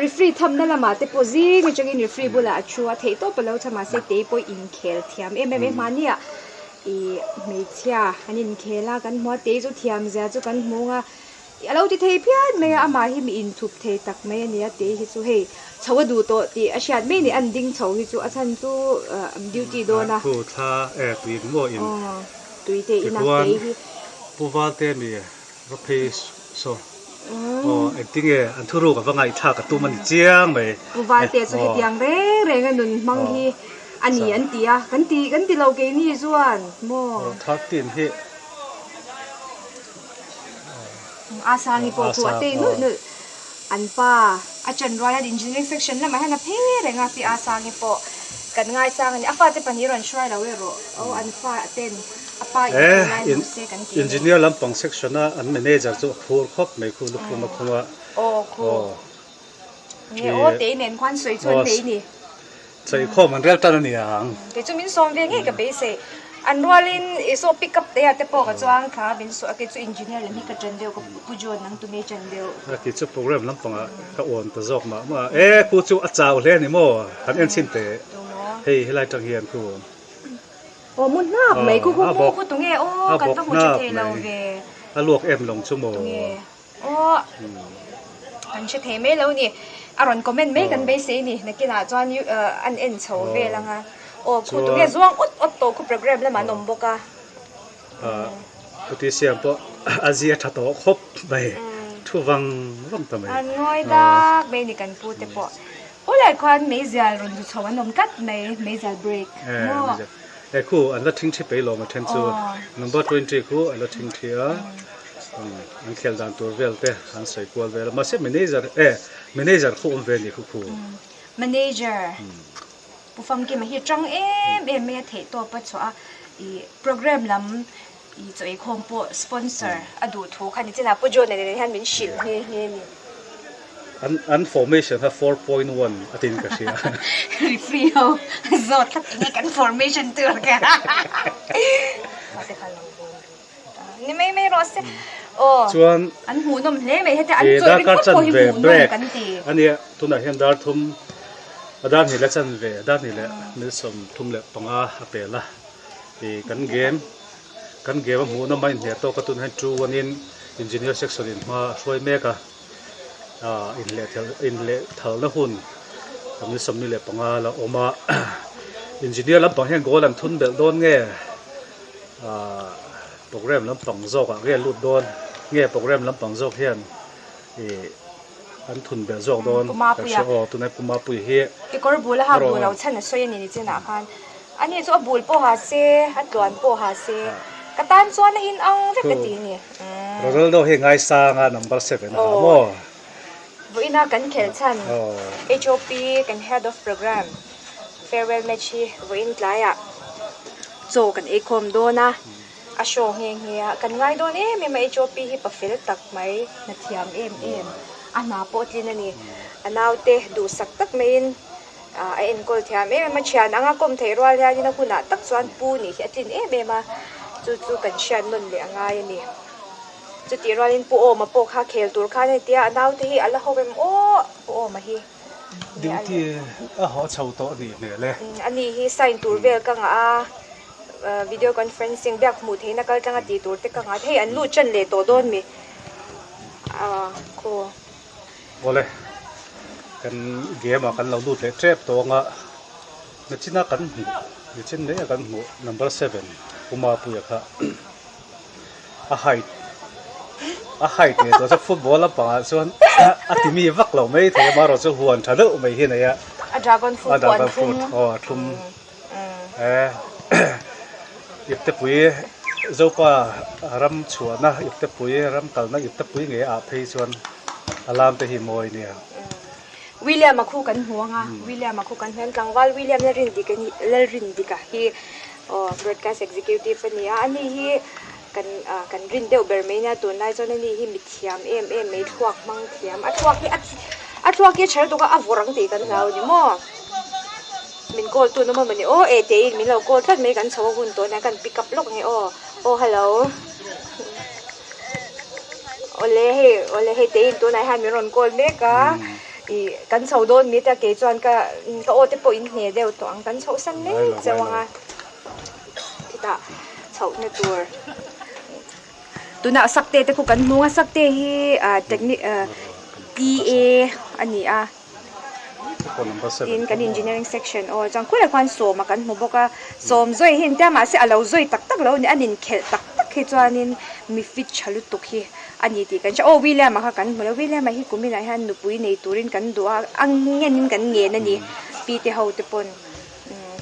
referee thamna lamah te pawh zing atangin referee bulah a thu a theih tawp a lo chhuah mahse tei pawh inkhel thiam em em e hmahniah. Ih hmeichhia an inkhel a kan hmu a tei chu thiam zia chu kan hmu ang a ih a lo ti thei phian mai a amah hi mi inthup thei tak mai a ni a tei hi chu hei chho a duh tawh tih a hriat mai a ni an ding chho hi chu a chhan chu ah duty dawn a Khu thla e tui maw in aw tui te in a tichuan tei hi Pu Valte mi va phei saw aw engtinge an thuruk a va ngaihthlak a tum a ni chiang mai Pu Valte chu hetiang reng reng a nun hmang hi A ni an ti a, kan ti kan ti lo keini chuan maw. 13 hi. A sangi pawh chu a tei nulh nulh. An pa a chan rual hian engineering section lamah hian a phei reng a, pi a sangi pawh kan ngaisang a ni. A fate pahnih rawn hruai lo erawh aw an fa ten a pa in hruai lai hmu se kan ti a ni. Engineer lampang section a an manager chu a phur khawp mai khu lukhum a khum a. Aw khu. Nge aw tei nen khuan sawi chu an nei ni. Chawihkhawm an rel tan a ni ang. Kei chu min sawm ve ngei ka beisei. An rualin i saw pick up te ah te pawh ka chuang thla min suah a kei chu engineer lam hi ka ṭan deuh ka pu John nang tunge ṭan deuh. A ti chu program lampangah ka awn ta zawk mah mah a, e khu chu a chau hle a ni maw han en chhin teh hei helai tang hian khu. Aw mu hnap mai khu khu mu khu tunge aw kan va hmu tha thei lo ve. A luak em lawng chu maw. Tunge aw kan hre thei mai lo ni a rawn comment mai kan beisei ni nakinah chuan an en chho vel anga aw khu tunge zuang awt awt tawh khu program lamah an awm bawk a. Puti siam pawh a zia tha tawh khawp mai thu vang vang ta mai. An ngawi dak mai ni kan pu te pawh. Khawlai khuan meizial rawn zu chho an awm tlat mai, meizial break maw? E khu an la thing thi pei lawm a then chu number 20 khu an la thing thi a an khel dan tur vel te an sawi kual vel a mahse manager e manager khu awm ve ni khu khu. Manager Pu Famkima hi tang em em mai a theih tawp a chhuah a i program lam i chaw eikhawm pawh sponsor a duh thu kha ni chinah Pu John-a nen hian min hrilh nghe nghe a ni. An an formation kha 4.1 a tin ka hria. Referee ho zawt tlat enge kan formation tur kha. Mahse kha lo bawn ru. Ni mai mai rawh se. Aw. Chuan an hmuhnawm hle mai heta an chawi ringawt pawh hi hmuhnawm kan ti. Ania tunah hian dar thum a dar hnih leh chanve dar hnih leh mil 35 a pel a. I kan game kan game a hmuhnawm a inhne tawk a tunah hian 2-1 in engineer section in hma a hruai mek a. Inlehthalna hun ni 25 la awm a, engineer lampang hian goal an thun belh dawn nge program lampang zawkah nge lut dawn nge program lampang zawk hian ih an thun belh zawk dawn kan hria aw tunah Pu Mapuia hi Kekawr bul a hak duh lo chhan a sawi a ni nichinah khan. Ani chu a bul pawh ha se, a tluan pawh ha se, ka tan chuan a in ang vek a ti ni. Ronaldo hi ngaisanga number 7 a ha maw? Vawiina kan khelh chhan HOP kan Head of Programme farewell match hi vawiin tlaiah chaw kan eikhawm dawn a, a show nghe nghe a, kan ngai dawn em em a HOP hi pa fel tak mai, hna thiam em em, a hna pawh tlin a ni, a naute duhsak tak maiin A enkawl thiam em em a, thian anga kawm theih rual hianin a hunah tak chuan pu nih hi a tlin em em a, chu chu kan hriat nawn leh a ngai a ni. Chutih rualin Pu Awma pawh kha khel tur khan a tia, a naute hi a la ho em aw Pu Awma hi. Duty a haw chho tawh a nih hmel e. A ni hi sign tur vel ka ngah a, video conferencing biak hmuh theihna kal tlanga tih tur te ka ngah a, hei an lut ṭan leh tawh dawn mi? Aw khaw. Awle, kan game ah kan lo lut leh tep tawh anga nachina kan hmuh nichin mai a kan hmuh number 7 Pu Mapuia kha a height a height leh tawh chuan football lampangah chuan a ti mi vak lo mai thei a amaherawh chu huan tha deuh mai hi a nei a a dragon fruit pawh an thlum aw a thlum e iptepui Zopa ram chhuahna iptepui ram kalna iptepui ngei ah phei chuan a lam te hi mawi nia. William a khu kan hmu anga William a khu kan hmu tlangval William Lalrindika hi Lalrindika hi aw broadcast executive a ni a ani hi kan kan rin deuh ber mai nia tunlai chuan ani hi mithiam em em mai thluak hmang thiam a thluak hi a thluak hi a chher tuk a a vawrh ang tih kan hlau a ni maw min call tu nawm a ni aw e teiin min lo call tlat mai kan chho a hun tawh nia kan pick up lawk ang e aw aw hello. Awle hei awle hei teiin tunah hian min rawn call mek a ih kan chho dawn mi tia kei chuan ka ka aw te pawh in hne deuh tawh ang kan chhoh san mek cheu ang a khitah chhohna tur tunah sakte te khu kan hmung a sakte hi ah technic ah T A a ni a. Tin kan engineering section aw chuan khualai khuan sawma kan hmu bawk a sawm zawi hi engtia mahse a lo zawi tak tak lo a ni a inkhelh tak tak hi chuanin mi fit tha lutuk hi a ni tih kan hria aw William-a kha kan hmu lo William-a hi kuminah hian nupui nei turin kan duh a a ngenin kan ngen a ni pi te ho te pawn.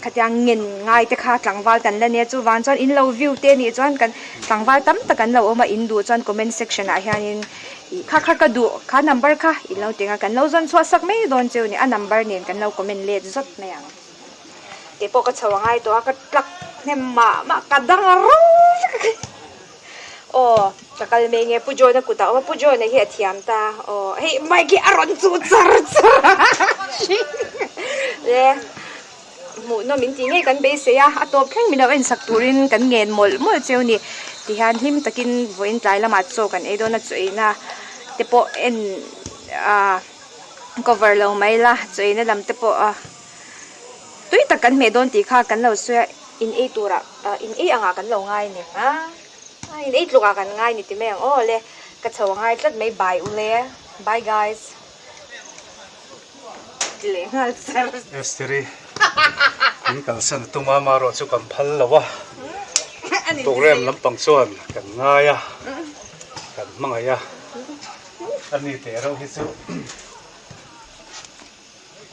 Khatiang ngen ngai te kha tlangval kan la nia chuvang chuan in lo view te nih chuan kan tlangval tam tak an lo awm a in duh chuan comment section ah hianin ih kha kha ka duh kha number kha in lo ti ang a kan lo zawn chhuah sak mai dawn cheu ni a number nen kan lo comment let zawt mai ang tih pawh ka chho a ngai tawh a ka tlak hnem mah mah ka dang a ro vek a. Aw ka kal mai nge Pu John-a kutah a awm a Pu John-a hi a thiam ta aw hei mic hi a rawn chuh char char a le Hmuhnawm in tih ngei kan beisei a, a tawp thleng min lo en sak turin kan ngen mawlh mawlh cheu ni. Tihian hlim takin vawiin tlai lamah chaw kan ei dawn a, chaw eina te pawh en ah cover lo mai la, chaw eina lam te pawh ah tui tak kan hmeh dawn tih kha kan lo sawi a, in ei turah ah in ei angah kan lo ngai ni a, in ei tlukah kan ngai ni ti mai ang aw le, ka chho a ngai tlat mai bye ule, bye guys. Esteri min kalsan a tum a, amaherawh chu kan phal lo a, program lampang chuan kan ngai a, kan hmangaih a, a ni teh reuh hi chu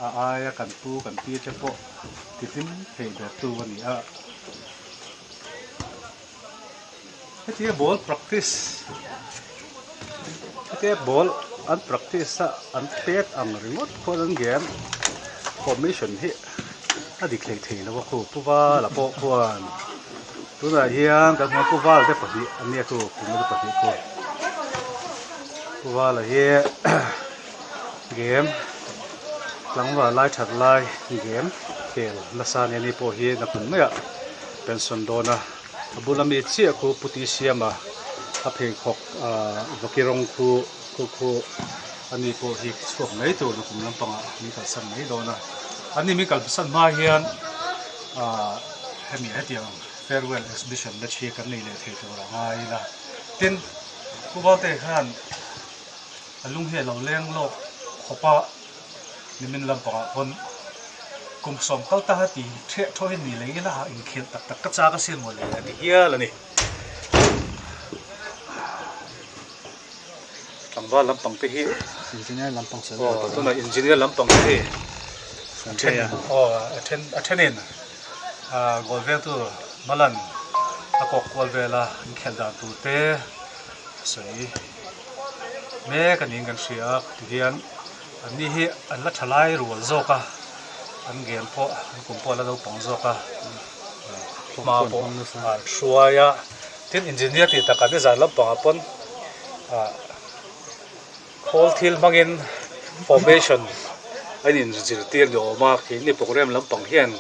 a aia kan pu kan pi te pawh ti hlim thei ber tu a ni a. Hetia ball practice hetia ball an practice a an pet ang ringawt khuan an game formation hi a dik hlei thei lo a khu pu vala pawh khuan tunah hian kan hmu a pu vala te pahnih an nia khu kum te pahnih khu pu vala hi game tlangval lai that lai game khel nasa ania ni pawh hi nakum maiah pension dawn a. A bula mi chiah khu puti siama a pheikhawk ahh vaki rawng khu khu khu ani pawh hi chhuak mai tur nakum lampangah min kalsan mai dawn a ani min kalsan hma hian ahh hemi hetiang farewell exhibition match hi kan nei leh thei tur a ngai ila tin Pu Valte khan a lung hi a lo leng lawk khawp a. Nimin lampangah pawn kum sawm kal ta ti ṭhiah ṭhaw hi ni lei ila inkhelh tak tak ka chak asin maw le a ti hial a ni. Tlangval lampang te hi Engineer lampang sawi aw tunah engineer lampang te hi a then aw a then a thenin ah goal vengtu Malan a kawk kual vel a inkhelh dan tur te a sawi mek a niin kan hria a tihian. An ni hi an la tha lai rual zawk a, an game pawh an kum pawh a la naupang zawk a, hma pawh an hruai a, tin engineer tih takah nizan lampangah pawn ah khawl thil hmangin formation a inzirtir ni awm a, keini program lampang hian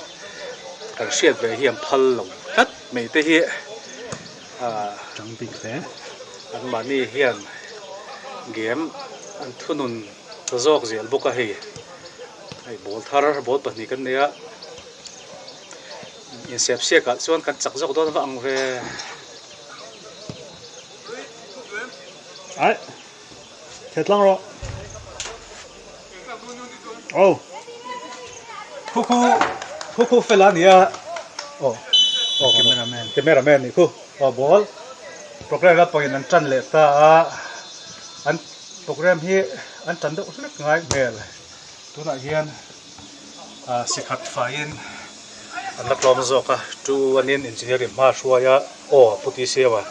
kan hriat ve hi an phal lo tlat mai te hi ah anmahni hian game an thunun ta zawk zel bawk a hei hei ball thar ball pahnih kan nei a insep siak ah chuan kan chak zawk dawn va ang ve. Ai thei tlang rawh oh khu khu khu khu fel a nia oh oh cameraman cameraman ni khu oh ball program lampangin an tan leh ta a an Program hi an tan deuh hlek ngai hmel. Tunah hian ah sikhat faiin an la tlawm zawk a, 2-1 in engineering hma hruai a, aw Pu T Siama,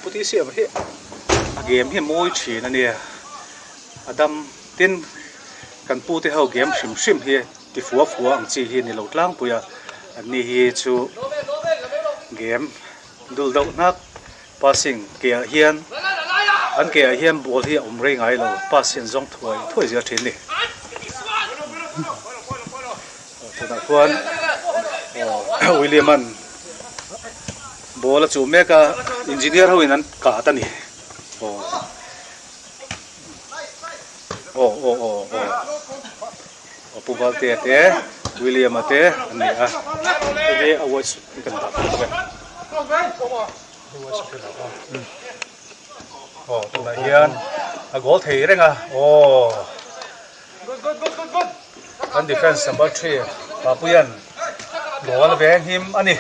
Pu T Siama hi a game hi a mawi thin a nia, a dam tin kan pu te ho game hrim hrim hi ti fua fua ang chi hi a ni lo tlangpui a, an ni hi chu game dul deuh hnak. Passing ke ah hian an ke ah hian ball hi a awm rei ngai lo, pass hi an zawng thuai thuai zel thin a ni. Tunah khuan William an ball a chuh mek a, engineer ho in an kat a ni. Aw aw aw aw aw Pu Valtea te William a te an ni a, hei hi a watch kan dah bawk e. Aw tunah hian a goal thei reng a aw kan defense number 3 Papuian goal a veng him a ni.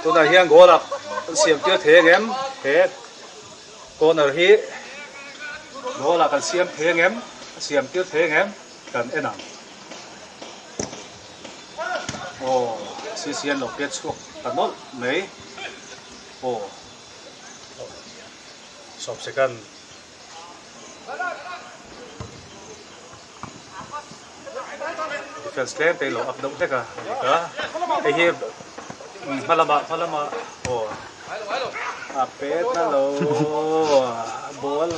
Tunah hian goal a an siam tir thei ang em he corner hi goal ah kan siam thei ang em a siam tir thei ang em. Kan en ang. Aw, CCN lo pet chhuak ta nawlh mai. Aw, sawm second. Defense tlem te lo up deuh hlek a, a dik a. Hei hi hma lamah, hma lamah, aw, a pet na lo, ball.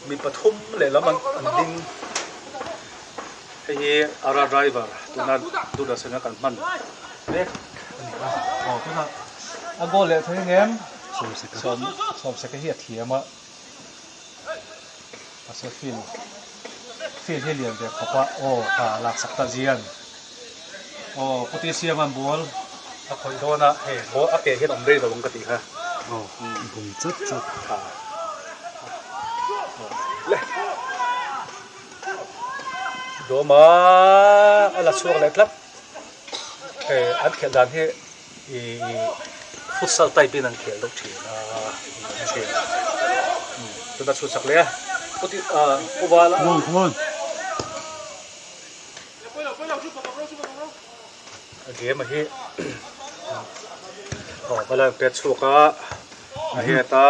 Mi pathum lehlam an an ding. Hei hi Ara driver tuna Doordarshan a kan hman mek a ni a. Aw tunah a goal leh thei ang em? Sawm Sawmseka hi a thiam a. Mahse field field hi lian ve khawp a aw ha laksak ta zian aw puti siam an ball a khawih dawn a hei ball a ke hian awm rei lo ang ka tih kha aw bum chat chat ha le dawma a la chhuak leh tlat hei an khelh dan hi Ih futsal type in an khel deuh thin a thin tuna chhut chak leh a puti ah pu vala Come on, come on. A game a hi aw bala an pet chhuak a a heta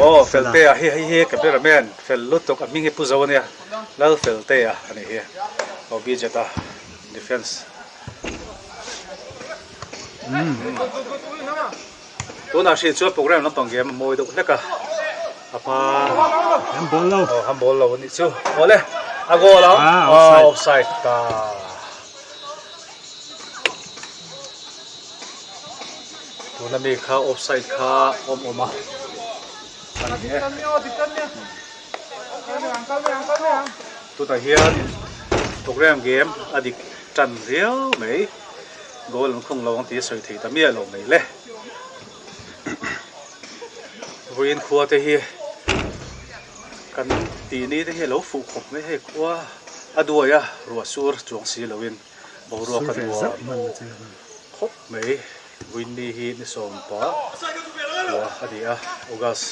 aw Feltea hi hei hi cameraman fel lutuk a hming hi pu zo ania Lal Feltea a nih hi aw Bridget a defence. Tunah hri chuan program lampang game a mawi deuh hlek a a hma han ball lo aw han ball lo anih chu awle a goal a ah offside ta tuna mi kha offside kha awm awm a ani e tunah hian program game a dik tan riau mai goal an khung lo ang tih a sawi thei ta miah lo mai le vawiin khua te hi kan tih ni te hi a lo fuh khawp mai hei khua a duai a ruah sur chuang si lo in boruak a nuam khawp mai vawiin ni hi ni sawm pah khua a ni a August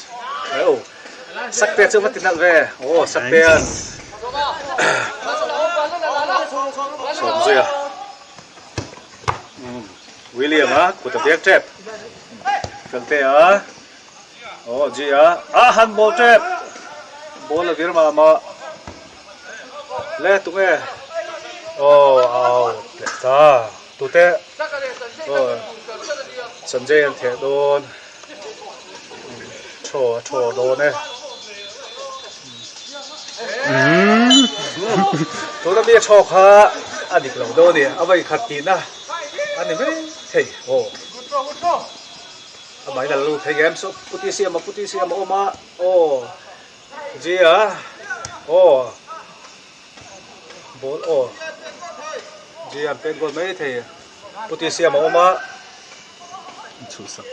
oh Sakte chu va ti nalh ve aw Sakte an sawm zui a William a kut a bek tep Felte a aw G a a han ball tep ball a vir mah mah le tunge aw out leh ta tute aw Sanjay an theh dawn. Thaw a thaw dawn e. Tuna mi a thaw kha a dik lo dawn a ni. A vawi khat tihna a ni mai thei. Aw. Amah in a la lut thei em? So puti siam a puti siam a awm a. Aw. Jia. Aw. Ball aw. Jia an pet goal mai thei. Puti siam a awm a.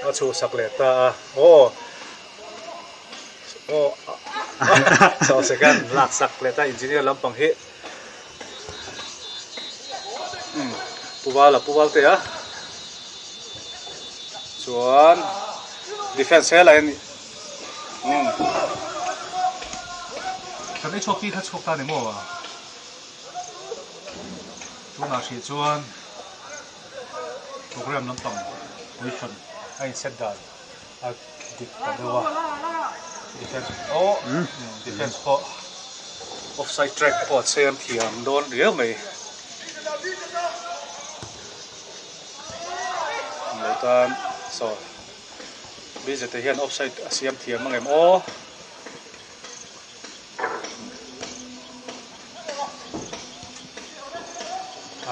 A chhuhsak leh ta a. Aw. Aw. Chho second laksak leh ta engineer lampang hi. Umm Pu Vala Pu Valte a. Chuan defense helai a ni. Umm. Kan ei chhuak pi kha chhuak ta ni maw? Tunah hrih chuan program lampang position a in set dan a dik ta deuh a defense oh defense pawh offside track pawh a chhem thiam dawn riau mai lo tan saw Bridget hian offside a siam thiam ang em aw.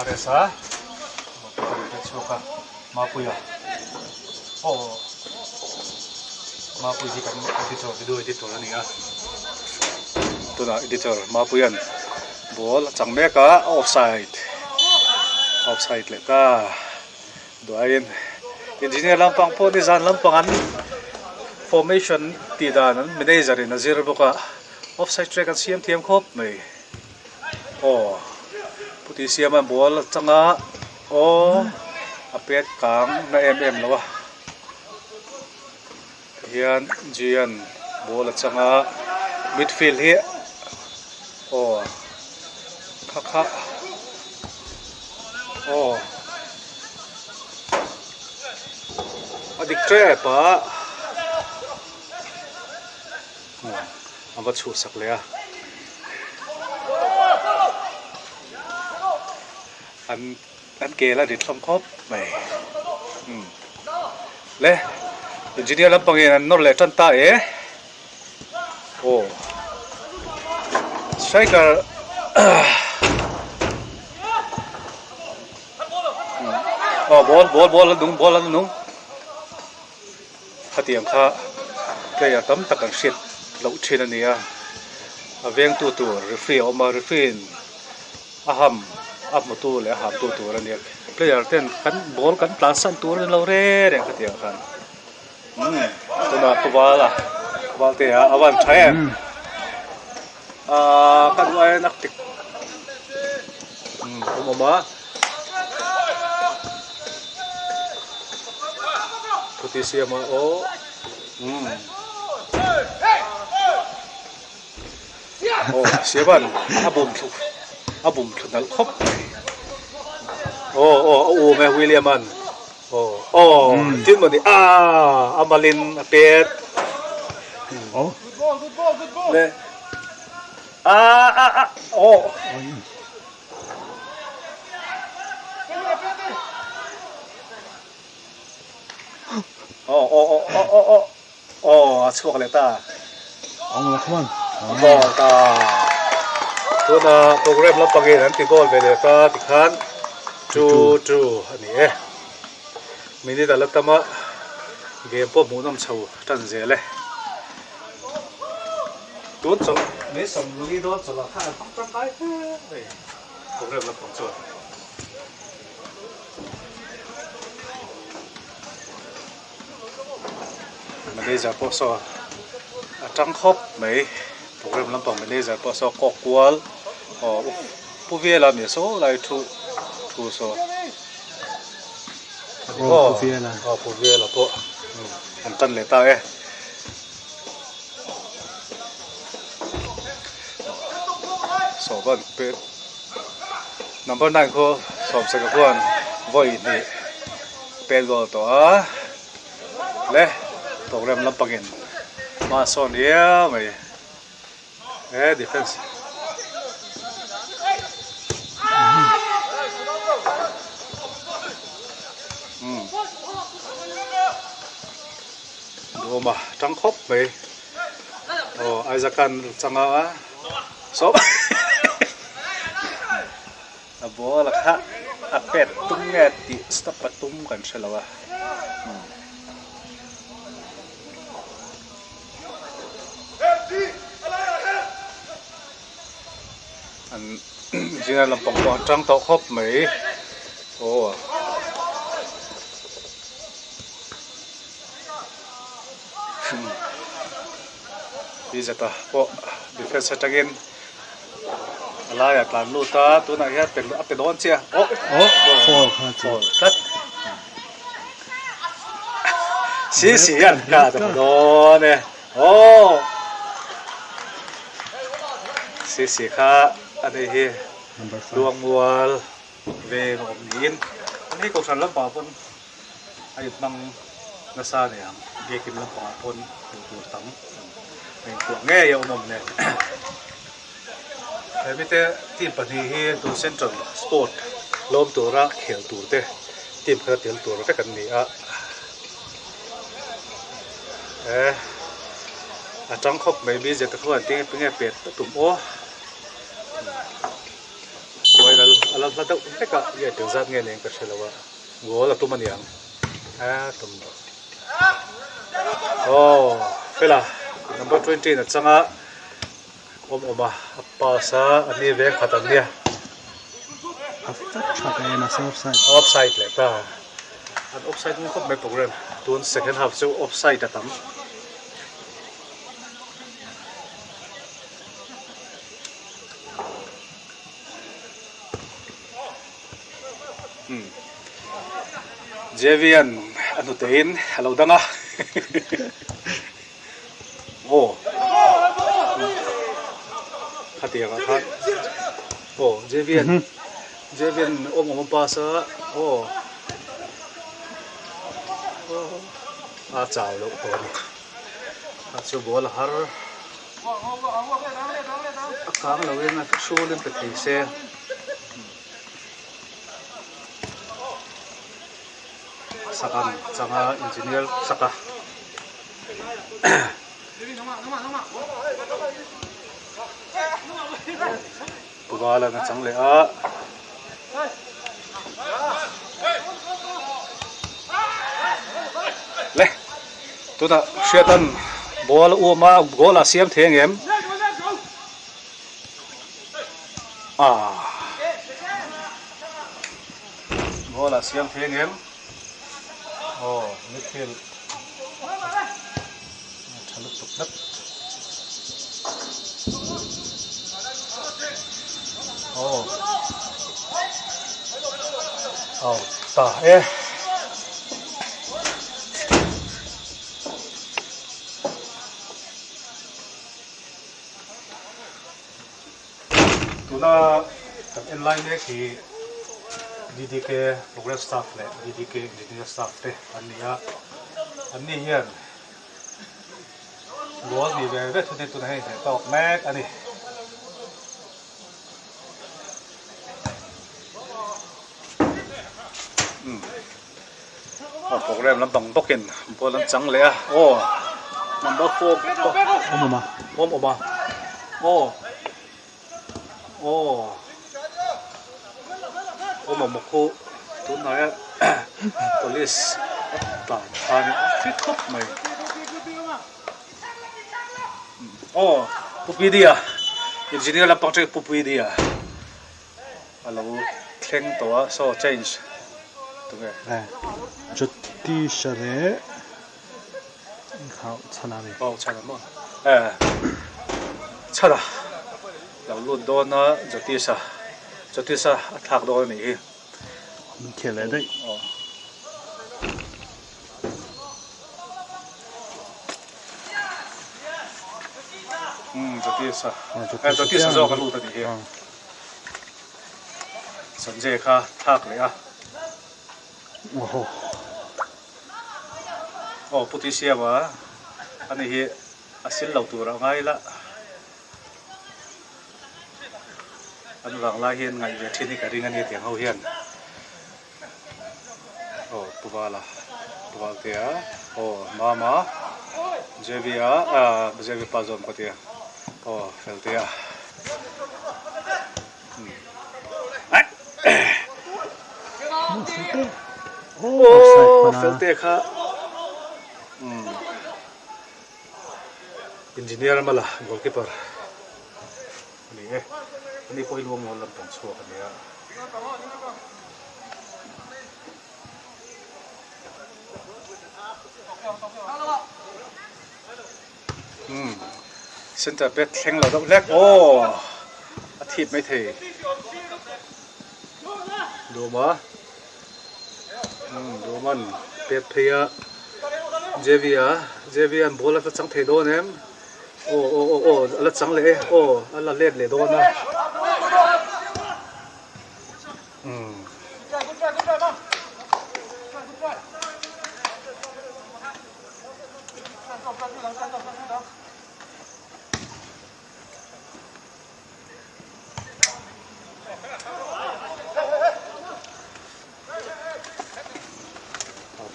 RS a ka chhuak a Mapuia aw Mapui hi kan editor video editor a ni a tunah editor Mapuia'n ball a chang mek a offside offside leh ta duaiin engineer lampang pawh nizan lampang an formation tih dan an manager in a zir bawk a offside track an siam thiam khawp mai aw puti siama ball a chang a aw a pet kang na em em lo a tihian Gian ball a chang a midfield hi aw kha kha aw a dik tep a a va chhuhsak leh a an an ke la rit hlawm khawp mai umm le engineer lampangin an nawr leh tan ta e aw. Striker Aw ball ball ball an nung ball an nung Khatiang kha player tam tak an hriat loh thin a ni a, a vengtu tur referee a awm a, referee in a ham a hmutu leh a hamtu tur a ni a, player ten kan ball kan tlan san tur a ni lo reng reng khatiang khan umm tunah pu Vala Valtea a van tha em ahh ka duh aiin a tik umm awm awm a. Thuti siama aw umm aw siaman a bum thlu a bum thlu nalh khawp mai aw aw a um e William an aw aw tin mawni ah a malin a pet le ah ah ah aw. Aw aw aw aw aw aw aw a chhuak leh ta. Ang la khaman. A goal ta. Tuna program lampangin an ti goal ve leh ta tikhan 2-2 a ni e. Minute a la tam a game pawh hmuhnawm chho tan zel e. Tun chawlh mai 40 dawn chawlh ah khan an hmang tangkai hle mai program lampang chuan. Manager pawh saw a tang khawp mai program lampang manager pawh saw kawk kual aw pu vela mi saw lai thu thu saw aw pu vela aw pu vela pawh an tan leh ta e. Sawvan pet number 9 khaw sawmsaka khuan vawi hnih pet goal tawh a le program lampangin hma a sawn riau mai he defense Duhawma tang khawp mai aw Isaac-a'n changa a sawm a ball a kha a pet tum nge tih stop a tum kan hre lo a an zira lampang pawh an tang tawh khawp mai aw. Bizata pawh defence atangin a laiah tlan lut a tunah hian pe a pe dawn chiah aw foul kha chu foul tlat si si hian ka ta dawn e aw si si kha ani hi luangmual veng awm niin ani kohhran lampang pawn a inhmang nasa a ni ang biakin lampangah pawn hmuh tur tam a inkuah ngei a awm awm nen he mite team pahnih hi tun central sport lawm tura khel tur te team khat a tel tur vek an ni a e a tang khawp mai mi zet te khuan tinge tinge pet a tum aw. Buai lal a la hla deuh vek a nge tel zat nge nen ka hre lo a goal a tum a niang a tum lo aw fela number 20 in a chang a awm awm a a pass a a ni ve khat an nia a fat tha ka en a offside offside leh ta an offside ngun khawp mai program tun second half chu offside a tam. Jevian a hnute in a lo dang a aw khatiang ah khan aw Jevian Jevian awm awm a pass a aw a chau loh tawh a ni a chu ball a har. A kang lo in a hrul in pe thei se. Sakan changa engineer saka. Pu Valan a chang leh a. Le tunah Hriatan ball a uam a goal a siam thei ang em? Ah goal a siam thei ang em? Aw midfield tha lutuk tlat. Aw aw ta e. Tuna kan en lai mek hi DDK Progress Staff leh DDK Engineer Staff te an ni a, an ni hian goal ni ve ve thunin tuna hei hneh tawk mek a ni. Aw program lampang bawkin ball an chang leh a aw number 4 awm awm a awm awm a aw aw awm awm khu tunhnaia police tlan khan a fit khawp mai aw Pu Pidi-a engineer lampang tangin Pu Pidi-a. A lo thleng tawh a, so change tunge? Jyotisha leh Inkhauh chhan a ni. Aw chhan a maw? Eh chhan a lo lut dawn a Jyotisha, Jyotisha a thlak dawn a nih hi. Min khel leh daih. Aw. Umm Jyotisha, eh Jyotisha zawk a lut a nih hi. Sanjay kha thlak leh a. Aw Pu Tisiama ani hi a sil lo tur a ngai la. An vang lai hian ngaih ve thin hi ka ring a ni tiang ho hian. Aw Pu Vala Pu Valtea aw Mama JV-a ah JV pa zawm ka tia aw Feltea aw Feltea kha engineer mala goalkeeper ani e ani pawh hi luangmual lampang chhuak a nia. Umm center pet thleng lo deuh hlek aw a thip mai thei Dawma umm Dawman pet phei a J_V a J_V an ball a chang thei dawn em aw aw aw aw a la chang leh e aw a la let leh dawn a.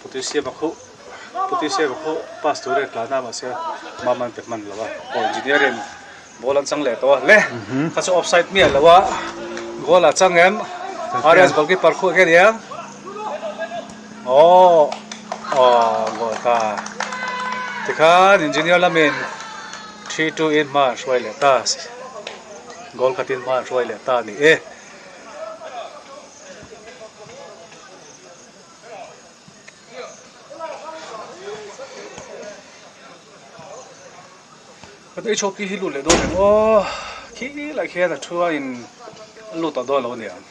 Puti siam a khuh puti siam a khuh pass tur e tlan a mahse mama an pe hman lo a aw engineer in ball an chang leh tawh a le kha chu offside miah lo a goal a chang em Arians goalkeeper khuh enge nia aw aw goal ta tikhan engineer lamin 3-2 in hma an hruai leh ta goal khatin hma an hruai leh ta a ni e. Kan ei chhawk hi lut leh dawn em aw khi lai khian a thu a in a lut tawh dawn lo a niang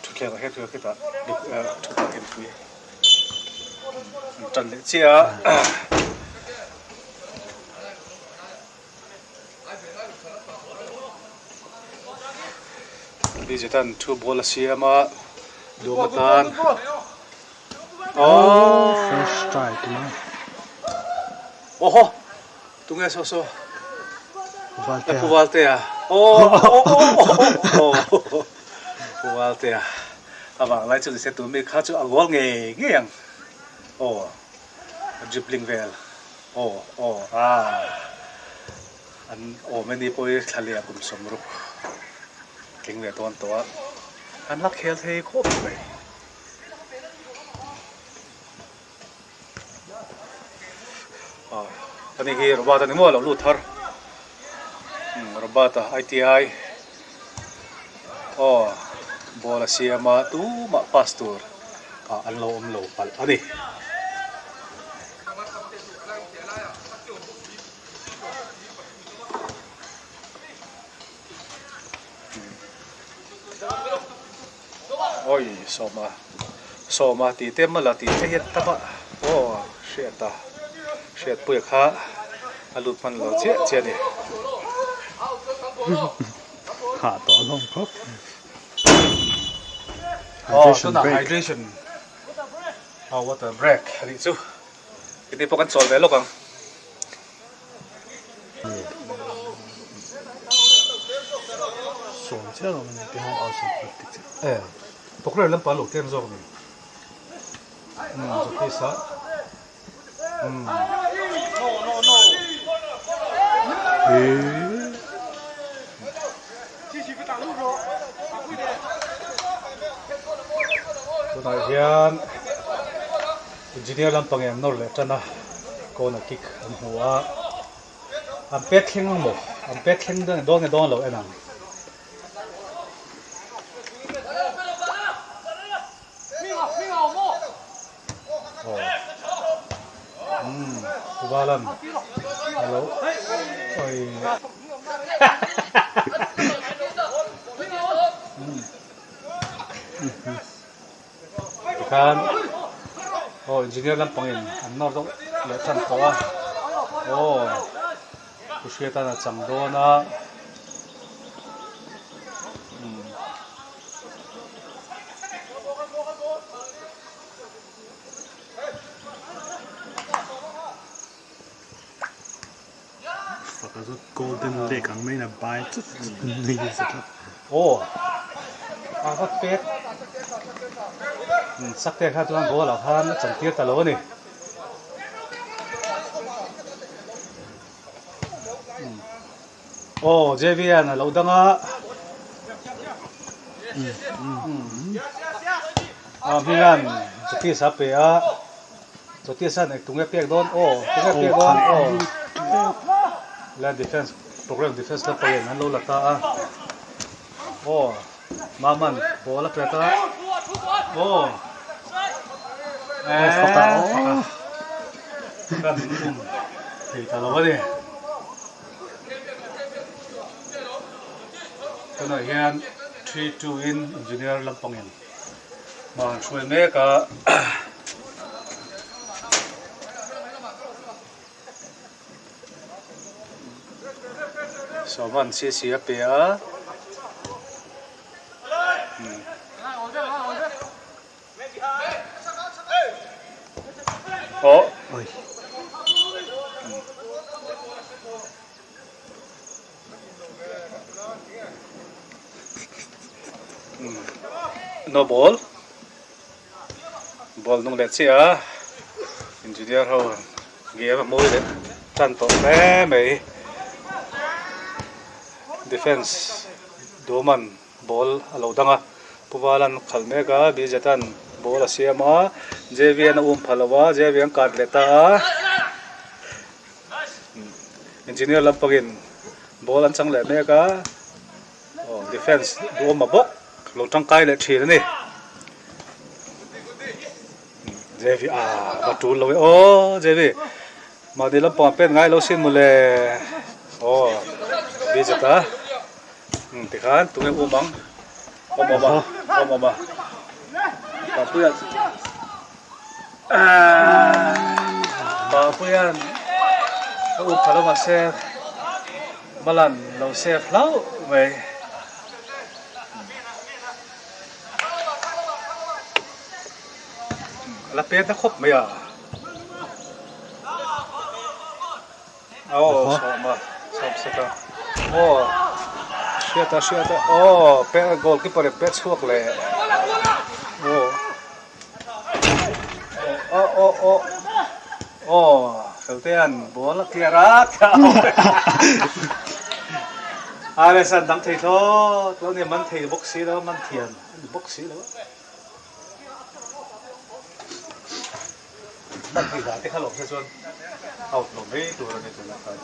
thutthleng ah hian khitah thutthleng ah pui an tan leh chiah a. Digitan thu ball a siam a dum atan Oh first try tuma Oho tunge saw saw Valtea Pu Valtea oh oh oh Pu Valtea avang lai chu nise tu mi kha chu a goal ngei ngei ang aw dribbling vel. Aw aw ah. An awm e ni pawh hi thla leh kum 60 tling leh dawn tawh a, an la khel thei khawp mai. Ani hi Robert a ni maw a lo lut thar Robert a ITI aw ball a siam a tumah pass tur ah an lo awm lo palh a ni. Oi sawma sawma tih te mala tih te hian tam a aw hriat a hriatpuia kha a lut hman lo chiah chiah a ni. Hah tawh hlawm khawp. Aw tunah hydration aw water break a nih chu. Heti pawh kan chawl ve lawk ang. Sawm chiah lo ani te ho outside foot tik chiah. E Pawkler lampa lo tlem zawk ni. Umm Jokis a. Umm. Tunah hian Engineer lampang in an nawr leh tan a, corner kick an hmu a, an pet thleng ang maw? An pet thleng dawn nge dawn lo en ang. Aw umm Uvalan alo oi umm Tikhan aw engineer lampangin an nawr deuh leh tan tawh a aw pu Hriatan a chang dawn a umm. Faka chu golden lake ang maiin a bai chut chut mai a zet a. Aw a va pek sak te kha chuan ball ah khan a chantir ta lo a ni. Aw JV-a'n a lo dang a. A hminga'n Jatish a pe a. Jatish hian eng tunge pek dawn aw tunge pek dawn aw Land Defence Program Defence lam pawhin an lo la ta a aw Maman ball a pet a aw faka faka kan um thei ta lo a ni tunah hian 3-2 in engineer lampangin Hma an hruai mek a. Sawman CC a pe a. Aw. Oi. No ball ball nung leh chiah a engineer ho game a mawi leh tan tawh hle mai defence Duhman ball a lo dang a Pu Valan khalh mek a Bijatan ball a siam a J_V an a um pha lo a J_V an kat leh ta a. Engineer lampangin ball an chang leh mek a aw defence duhawm a bawk lo tangkai leh thin a ni JV ah va tul lo e aw JV mahni lampang pen ngai lo sin mawle aw Bijata tikhan tunge um ang awm awm a awm awm a Papuia Papuia'n a up pha lo mahse Malan lo save hlauh mai. A la pet na khawp mai a. Aw sawm a sawm sek a aw hriat a hriat a aw pe goal keeper in pet chhuak leh aw aw aw aw aw. Feltean ball a clear a Alex an dang thei thlawt lo nia man thei bawk si lo man thiam a ni bawk si lo a. Man thei dan te kha lawm se chuan out lo mai tur a ni tunah khan.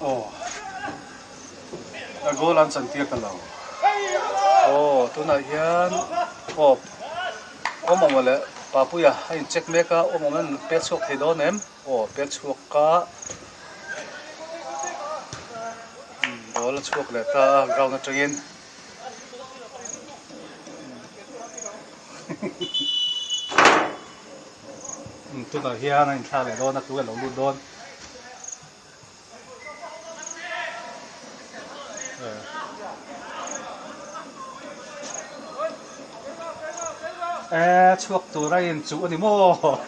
Aw a goal an chan tir ta lo aw tunah hian aw awm awm leh Papuia a in check mek a awm awm an pet chhuak thei dawn em aw pet chhuak ka ball a chhuak leh ta a ground atangin. Tunah hian a inthlak leh dawn a tu a lo lut dawn. E chhuak tur a inchuh a ni maw?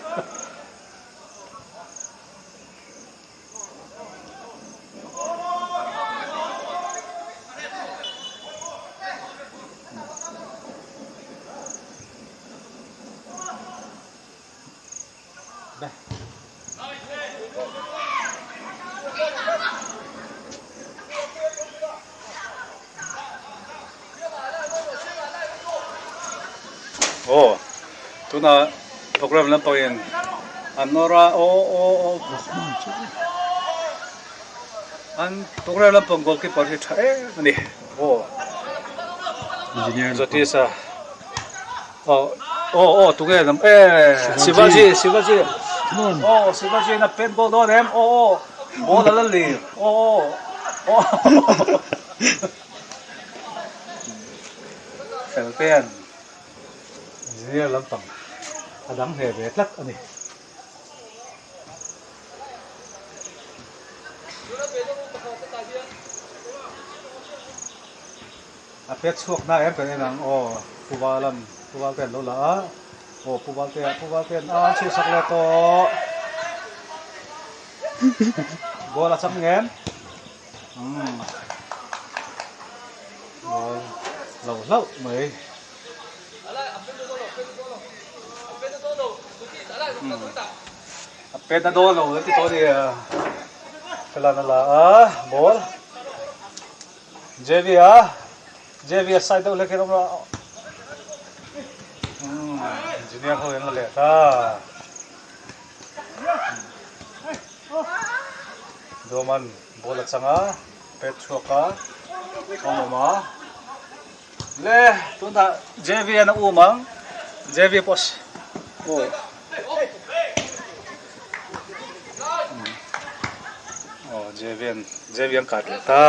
Aw tunah program lampangin an nawr a aw aw aw an program lampang goalkeeper hi tha em a ni aw Jyotisha aw aw aw tunge lam e Shivaji Shivaji aw Shivaji in a pen ball dawn em aw aw ball a la lir aw aw aw. Fel pen engineer lampang a dang hle ve tlat a ni. A pet chhuak na em kan en ang aw Pu Valan Pu Valte an lo la a aw Pu Valte Pu Valte an a chhuhsak leh tawh ball a chang ngem. Umm ball lo hlauh mai umm a pet na dawn lo an ti tawh a ni Felan a la a ball J V a J V a side deuh hlek hian a awm a umm engineer ho hian a la leh ta. Dawman ball a chang a, pet chhuak a, a awm a. Le tunah JV an a um ang, JV pawh aw. Aw JV an JV an kat leh ta.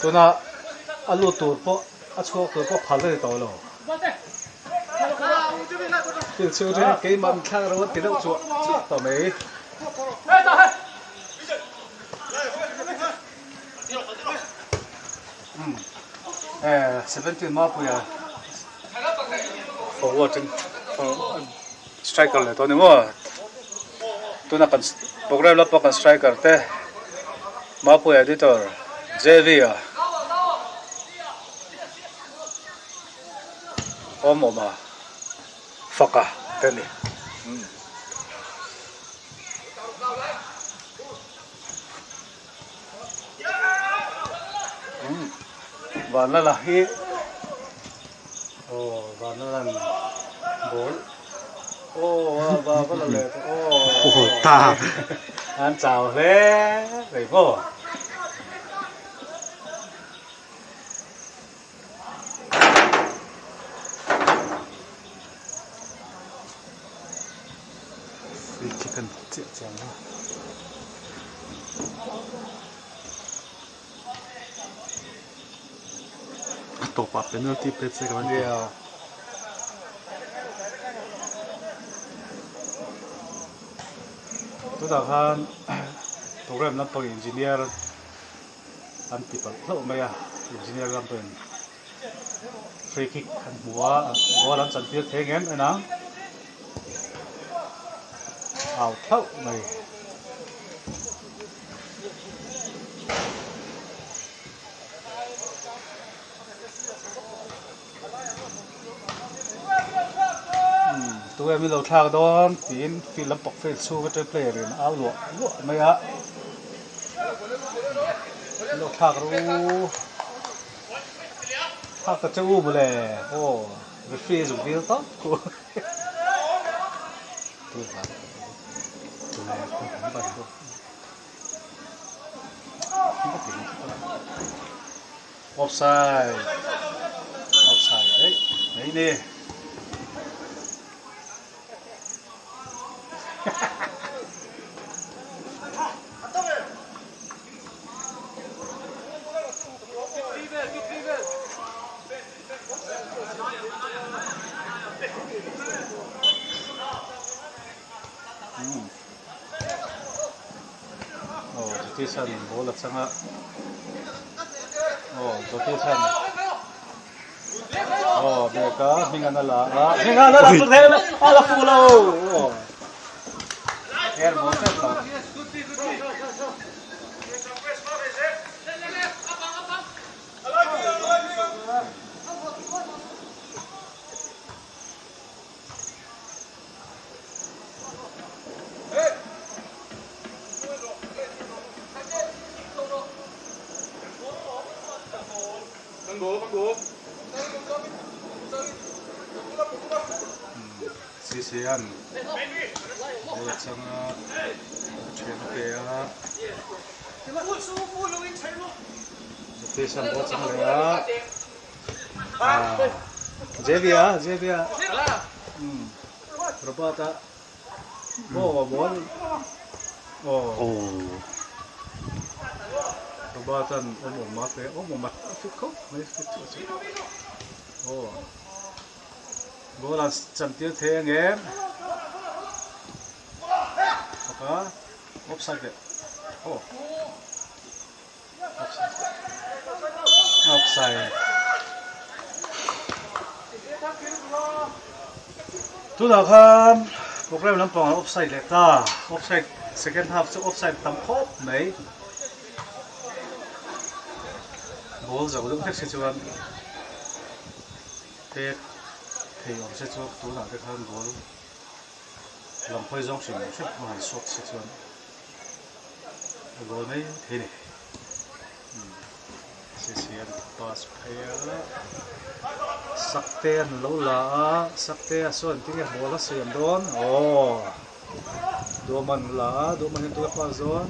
Tuna a lut tur pawh a chhuak tur pawh phal a ni tawh lo. Thil chhung atangin keimah min thlak ro an ti deuh chuah chuah tawh mai. 17 Mapuia forward in striker leh tawh a ni maw tuna kan program lamah kan striker te Mapuia editor J_V a awm awm a faka te a ni. Vanlala hi aw Vanlalan ball aw a va va la leh tawh aw ta an chau hle mai maw. Free kick an chiah chiang a. A tawpah penalty pet se ka van ti. Yeah. Tunah khan program lampang engineer an ti palh hlauh mai a, engineer lampangin free kick an hmu a, goal an chantir thei ang em en ang. Au thlauh mai. Tunge min lo thlak dawn tiin field lampang field chhung atang player in au luah luah mai a min lo thlak ru thlak ta che u mawle aw referee a zuk dil tawp khu Offside Offside đấy Đấy nè Aw Jyotisan ball a chang a aw Jyotisan aw bag a hming an a la a hming an a la fu thei a la fu lo aw air ball tep lo. Sisian ball a chang a, a then a pe a, Sisian ball a chang leh a. Jevia Jevia Robert a aw ball aw Robert an awm awm a pe awm awm a fit khawp mai fit chu a chu aw ball an chantir thei ang em bawk a offside leh aw. Offside. Tunah khan program lampang ah offside leh ta. Offside second half chu offside tam khawp mai. Ball zo deuh hlek si chuan pek thei awm se chu tunah te khan ball lam hawi zawng hrim hrim a han shot si chuan. A goal mai thei ni. Sisian pass phei a. Sakte an lo la a, Sakte a sawn tinge ball a siam dawn. Aw. Duaman la a, Duaman hian tunge pass dawn.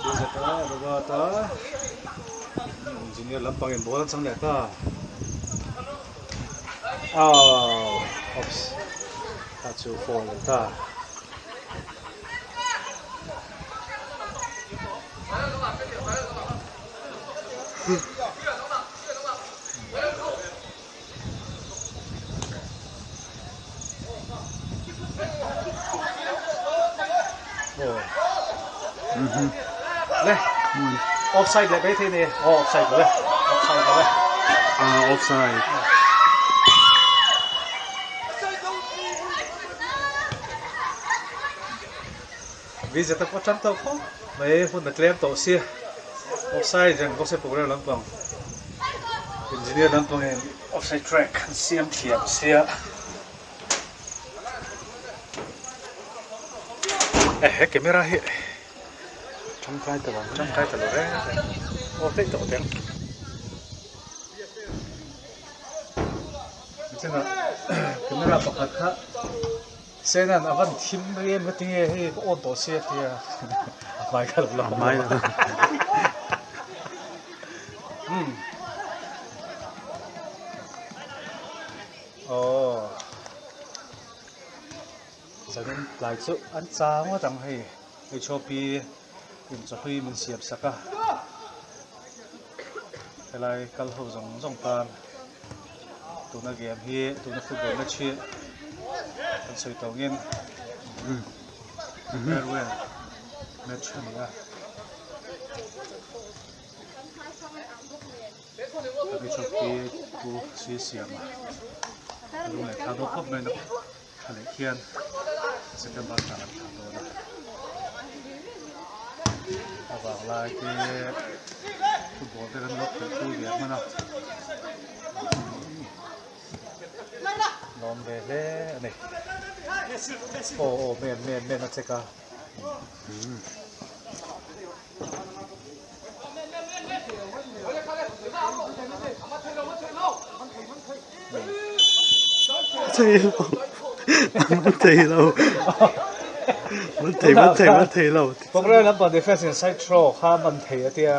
Tizata Robert a. Engineer lampangin ball an chang leh ta. Aw. Oops. Ta chu foul leh ta. Offside leh mai thei ni. Oh offside lo e. Offside lo e. Ah offside. Visa te pawh tan tawh khawp mai hun a tlem tawh sia offside reng bawk se program lampang engineer lampang in offside track an siam thiam sia eh he camera hi tangkai ta lo tangkai ta lo reng reng aw daih tawh teng. Chungah camera pakhat kha Senan a van thim rei em ka ti nge hei ka on tawh sia tia a hmai kha lo la hmai la um aw zanin tlai chu an chang ngawt ang hei hei chawpi in chawhlui min siam sak a helai kal ho zawng zawng tan. Tuna game hi tuna football match hi kan sawi tawngin. Farewell match a ni a. HOP Pu Sri Siama lung leh thla dawn khawp mai na thla leh khian September thla an thlah dawn a. A vang lai te football te kan lo khelh pui ve hman a. Lawm ve hle a ni. Aw aw men men men a check a. Thei lo man thei lo man thei man thei man thei lo. Program lampang defense in side throw kha man thei a tia.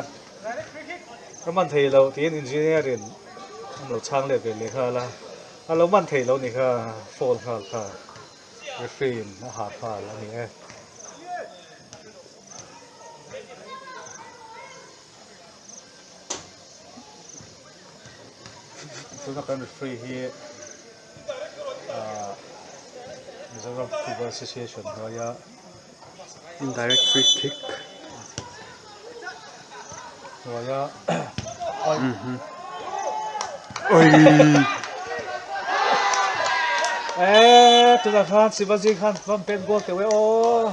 Ka man thei lo tiin engineer in an lo chhang let ve leh nghal a, a lo man thei lo ni kha foul nghal kha referee in a hah nghal a ni e. Tuna kan referee hi ah Mizoram Football Association hnuaia Indirect free kick. Hnuaia Oi. Eh, tunah khan Shivaji khan van pet goal teuh e aw.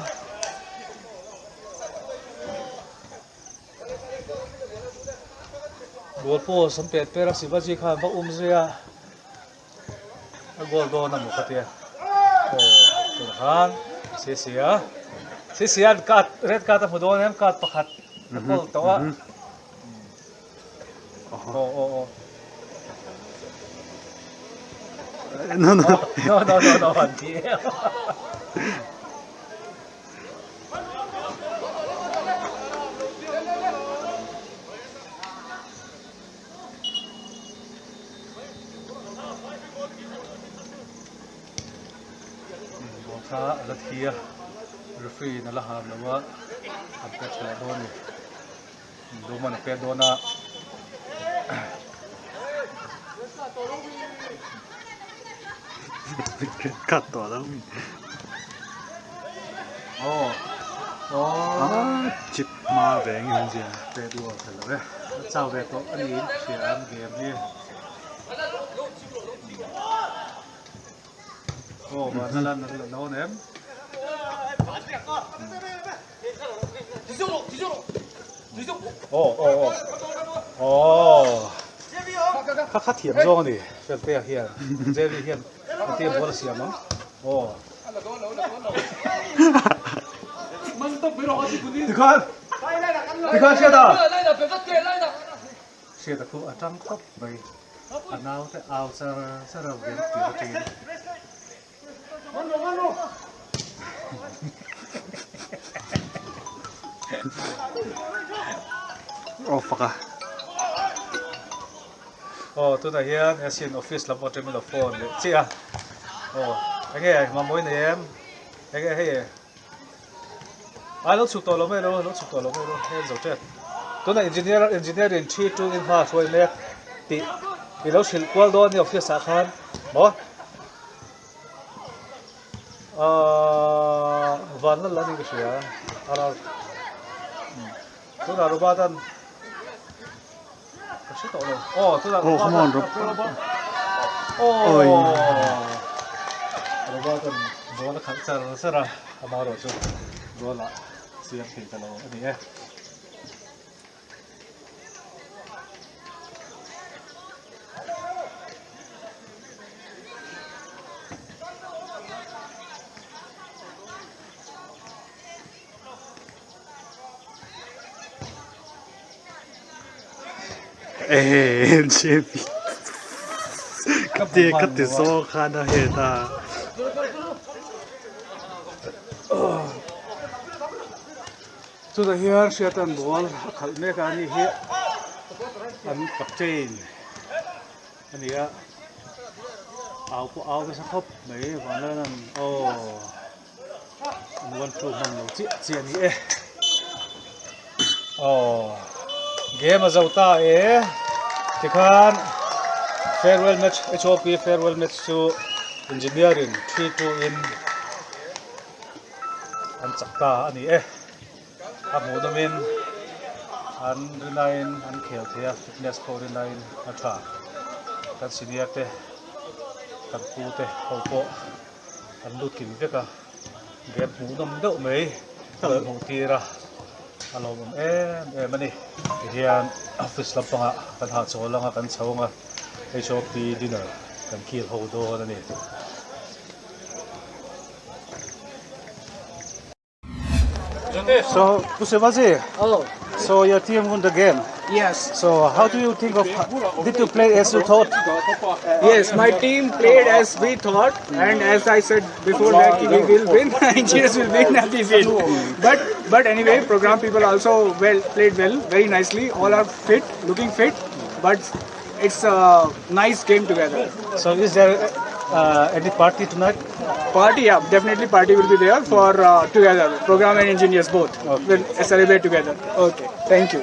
Goal post an pet per a Shivaji khan va um zui a. A goal dawn a maw ka tia. Aw tunah khan Sisia Sisia card red card a hmu dawn em card pakhat a kawl tawh a. Aw aw aw. No no. No no no no an ti em. Ball kha a la thi a referee in a la har lo a an pet tha leh dawn a ni Duhman a pet dawn a. Cut tawh lo. Aw aw chip hma ve nge an zia. Pet goal thei lo e. A chau ve tawh a niin ka hria an game hi. Aw van a lan a la dawn em. Aw aw aw aw kha kha thiam zawng a ni Feltea hian Jerry hian engtin ball a siam ang aw tikhan tikhan hriata hriata khu a tang khawp mai a naute au char char a game tir atangin. Aw fak a. Aw tunah hian Asian office lam atangin a phone leh chiah a. Aw enge mamawh i nei em? Enge hei ai lo chhuk tawh lo mai lo lo chhuk tawh lo mai lo hei an zo tep. Tunah engineer engineer in thi tungin hma a hruai mek tih i lo hrilh kual dawn a ni office ah khan maw. Ahh van lal a ni ka hria a ral tunah Robert an ka hre tawh lo aw tunah oh come on Rob oh Robert an ball a khalh char char a amaherawh chu goal ah siam thei ta lo a ni e. Ehe JP ka ti ka ti zawk khan a het a. Chutah hian Hriatan ball a khalh mek a ni hi an captain a ni a au pawh au nasa khawp mai Vanlalnan aw an one two hman lo chiah chiah a ni e aw game a zo ta e tikhan farewell match HOP farewell match chu engineering 3-2 in. an chak ta a ni e. A hmuh nawmin an rinaiin an khel thei a, fitness pawh rinaiin a tha. Kan senior te, kan pu te ho pawh an lut kim vek a, game hmuh nawm deuh mai an hmuh tir a, a lawmawm em em a ni. Tihian office lampangah kan hahchawl ang a, kan chho ang a, HOP dinner kan kil ho dawn a ni. So, Pusevazi, oh. so your team won the game. Yes. So, how do you think of, did you play as you thought? Yes, my team played as we thought, and as I said before that we will win, Engineers will win and we win. But but anyway, program people also well played well, very nicely. All are fit, looking fit, but it's a nice game together. So is there uh, any party tonight? Party, yeah, definitely party will be there for uh, together. Program and engineers both okay. will celebrate together. Okay, thank you.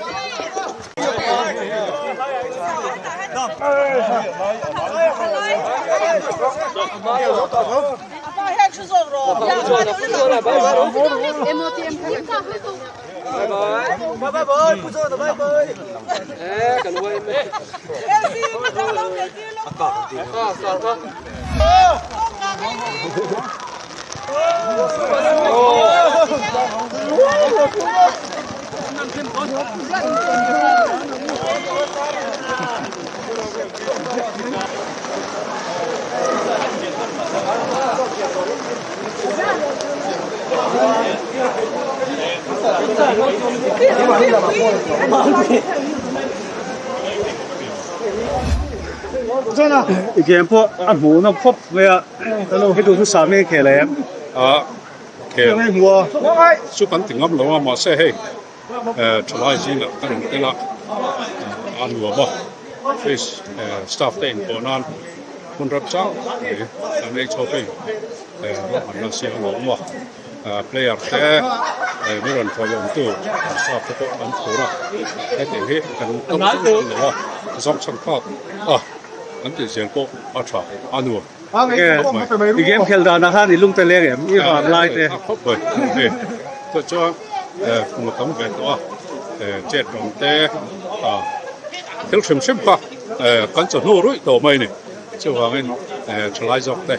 I game pawh a hmuh nawm khawp mai a, hei duh hnusa mai khel em? A khel chu kan ti ngam lo a mahse hei thalai zingah kan in tel a a nuam a office staff te inpawh nan hun rem chang mai an ei chho phei ruahmanna siam a awm a player te mi rawn thawhlawm tu staff te pawh an phur a hetiang hi kan tawng zung zung lo a zawng chhan phak a an tih zel pawh a tha a nuam. I game khel danah khan i lungte leng em? I vang lai te. A khawp mai. Chuan chuan kum a tam ve tawh a, chet rawng te thil hrim hrim kha kan chawhnu ruih tawh mai a ni. Chuvangin thalai zawk te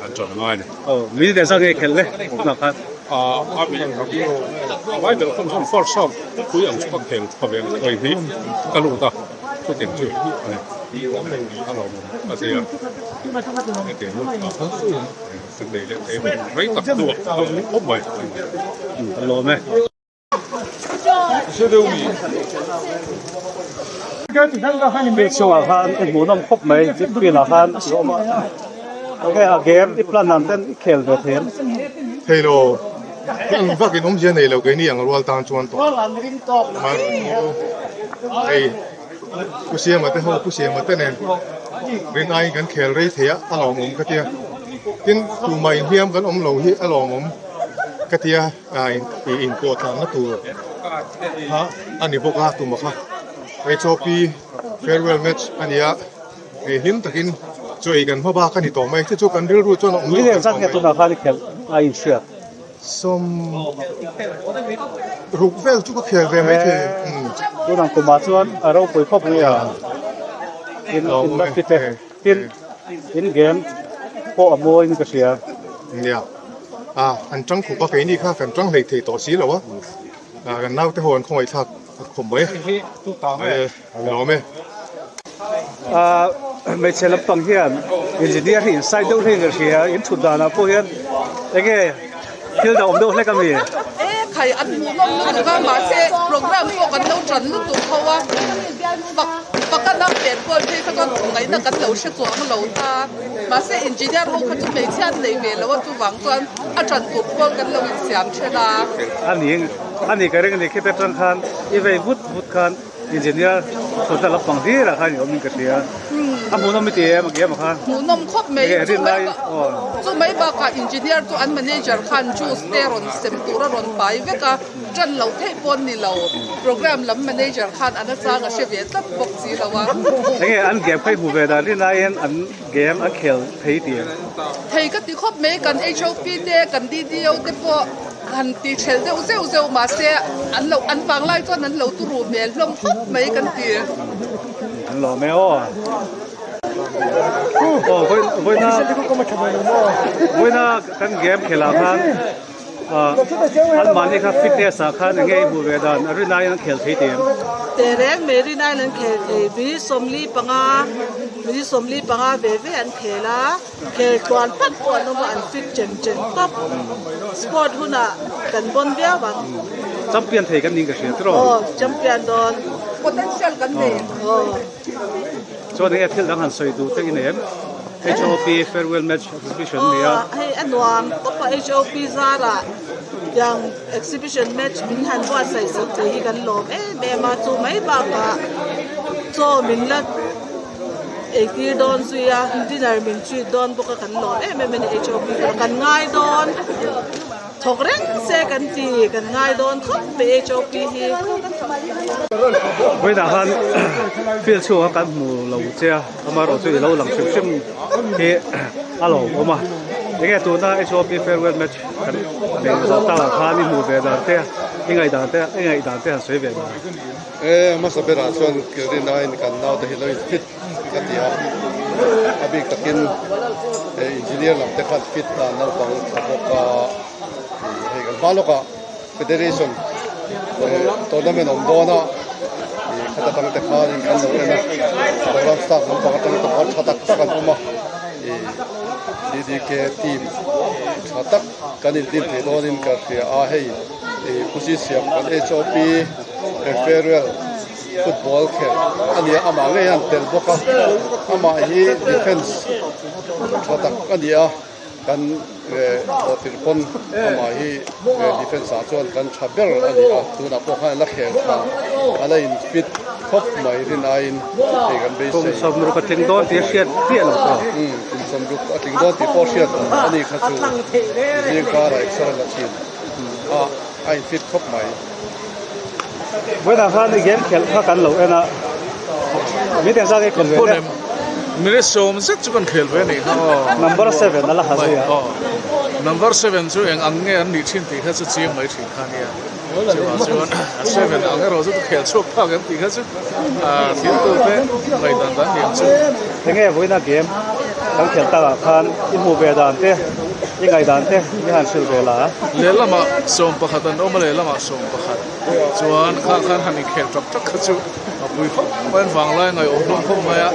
an chawn ngai a ni. Aw, mi leh zang nge khelh le tunah khan? A mi vai belh khawm chuan first half pui ang chu ka khel tha ve ang vawi hnih ka lut a. Chutiang chu a ni. A lawmawm a ti a, hetiang lut ah kan nei leh thei mai rei tak hnuah a awm khawp mai. A lawm e. Field chungah khan i hmuhnawm khawp mai, field ah khan i awm a, enge a game i plan ang ten i khel ve thei em? Thei lo, plan vak in awmzia nei lo keini ang rual tan chuan tawh. Hei Pu Siama te ho Pu Siama te nen rin aiin kan khel rei thei a, a lawmawm ka tia. Tin, tumah inhliam kan awm lo hi a lawmawm ka tia, inpawh tlanna tur kha a ni bawk a tumah kha. Hei HOP farewell match a ni a, hei hlim takin chaw ei kan hma bak a ni tawh mai. Chu chu kan rilru chuan a awm lo Zat nge tunah khan i khelh a inhriat? Sawm ruk vel chu ka khel ve mai thei. Tunang kumah chuan a ropui khawp mai a, in in la fit e, tin in game pawh a mawiin ka hria. Nia, a an tang khup a, keini kha kan tang hlei thei tawh si lo a, kan naute ho an khawngaih thlak khawp mai. E lawm e. Hmeichhe lampang hian engineer hi inside deuh hlein ka hria in thut danah pawh hian enge thil dang awm deuh hlek ami? E khai an hmuh nawm lutuk a mahse program pawh kan lo tan lutuk ho a fak faka nang pen kual phei kha chuan ngaihna kan lo hre chuang lo ta mahse engineer ho kha chu hmeichhia an nei ve lo a chuvang chuan a tan tur kual kan lo insiam then a. Ani ani ka ring ani khite tang khan i vei vut vut khan Engineer thutna lampang hlir ah khan i awm in ka hria. A hmuhnawm i ti em a game ah khan? Hmuhnawm khawp mai. Chu mai chu mai bakah engineer chu an manager khan juice te rawn sem tur a rawn pai vek a, tan loh theih pawh an ni lo. Program lam manager khan a nachang a hre ve tlat bawk si lo a. Enge an game kha i hmu ve dan rin aiin an game an khel thei i ti em? Thei ka ti khawp mai. Kan HOP te, kan DDO te pawh. han ti thelh deuh zeuh zeuh mahse an lo an vanglai chuan an lo turu hmel hlawm khawp mai kan ti. An lawm e aw. Aw vawiina vawiina kan game khelh ah khan an mahni kha fitness ah khan enge i hmuh ve dan a rin aiin an khel thei tih em? Tehreng mai rin aiin an khel thei minute 45 minute 45 ve ve an khel a. Khel tluan tak pawh an awm a, an fit chen chen tawp. Sport hunah kan bawn viau ang. Champion thei kan ning ka hria tiraw? Aw, champion dawn. Potential kan nei. Aw. Chuan enge thil dang han sawi duh te i nei em? HOP farewell match exhibition a ni a. Aw, hei a nuam tawp a HOP zarah tiang exhibition match min han buatsaih sak thei hi kan lawm em em a, chu mai bakah chaw min la Eitir dawn zui a, dinner min treat dawn bawk a kan lawm em em a ni HOP kha kan ngai dawn thawk reng se kan ti kan ngai dawn khawp mai HOP hi. Vawiinah khan field chhungah kan hmu lo che a, amaherawh chu i lo lang hrim hrim hi a lo awm a, enge tuna HOP farewell match kan nei zawh takah khan i hmuh ve dan te i ngaihdan te i ngaihdan te han sawi ve dan. E, hmasa berah chuan Kilrinain kan naute hi lo in fit ka ti a, a bik takin he engineer lam te khan fit a naupang tha bawk a, hei kan hma lawkah federation tournament awm dawn a, khata tang te khanin kan lo en a, program staff lampang atang te pawh tha tak tak an awm a, DDK team tha tak kan intin thei dawnin ka hria a, hei Pu Zisiam kan HOP Referral football khelh a ni a, amah ngei a an tel bawk a, amah hi defence tha tak a ni a, kan hlawhtir pawn amah hi defence ah chuan kan tha ber a ni a, tunah pawh khan a la khel tha, a la in fit khawp mai rin aiin hei kan beisei. Kum sawmruk a tling dawn tih a hriat chiah lo pawh. Kum sawmruk a tling dawn tih pawh a hriat lo a ni kha chu zing karah exer a la thin a, a in fit khawp mai. Vawiinah khan i game khelh kha kan lo en a, min engzat nge khel ve ne? Minute 10 zet chu kan khel ve nih kha aw. Number 7 a la ha zui a. Aw. Number 7 chu eng ang nge an nih thin tih kha chu chiang mai thin kha nia. Chuvang chuan 7 ang erawh chu ka khel chhuak phak em tih kha chu thil tu te ngaihdan dan ni ang chu. Enge vawiina game kan khel takah khan i hmuh ve dan te, i ngaihdan te i han hrilh ve la a. Lehlamah 11 an awm a, lehlamah 11 chuan khang khan han inkhel tak tak kha chu a pui khawp mai, an vanglai ngaihawm hlawm khawp mai a,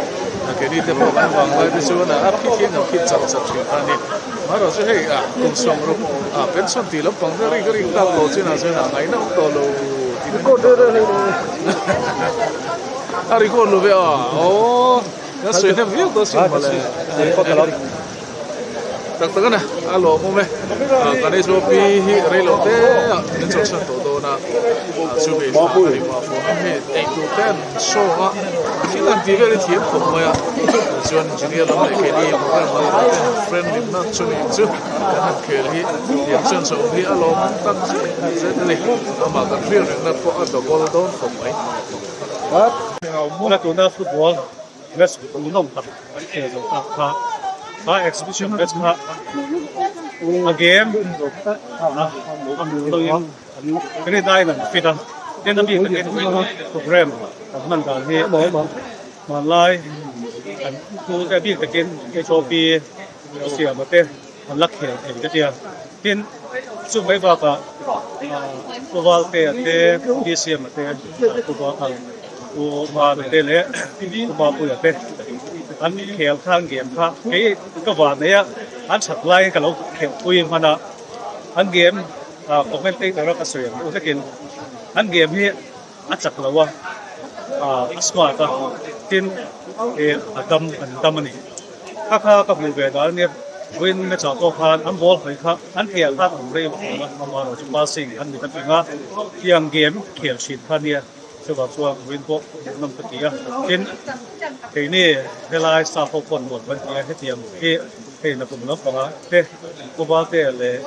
keini te pawh kan vanglai te chuan a phit hian kan phit chak chak thin kha a ni. Amaherawh chu hei a kum 60 a pension tih lampang te rik a rik tak tawh chinah chuan a ngaihna awm tawh lo tih na ni tawh lo a ni. A record lo ve a, aw kan sawi hnem viau tawh asin mawle. Tak tak a ni, a lawmawm e. Kan HOP hi rei loh te ah min chawlhsan tawh dawn a, chumi thla a ni pah fawm in hei ei tur te an show a, thil an tih vel hi thiam khawp mai a, chuan engineer lam leh keini program lam te han friendly na chumi chu kan han khel hi thiam chuan chawm hi a lawmawm tak zet zet a ni, amah kan hriat reng na pawh a double dawn khawp mai. Tuna football match hmuhnawm tak an khel zo tak kha kha exhibition match kha a game a hmuh loin grade nine an fit a tin a bik takin program an hman dan hi hmanlai an thu te a bik takin HOP siama te an la khel thei ka tia tin chu mai bakah Pu Valtea te Pu Siama te Pu Pu Mara te leh Pu Mapuia te an khel kha an game kha kei ka van nei a an that laiin ka lo khelh pui hman a an game commentator a ka sawi ang deuh hlekin an game hi a chak lo a a smart a tin a dam an dam a ni kha kha ka hmuh ve dan ania vawiin match ah pawh khan an ball hawi kha an khel khan an rei vak lo a amaherawhchu chu passing an ni ta peng a tiang game khel thin kha ania chuvang chuan vawiin pawh hmuhnawm ka ti a tin keini helai staff ho pawh an buat ban ti a hetiang hi hei nakum lampangah te Pu Valte leh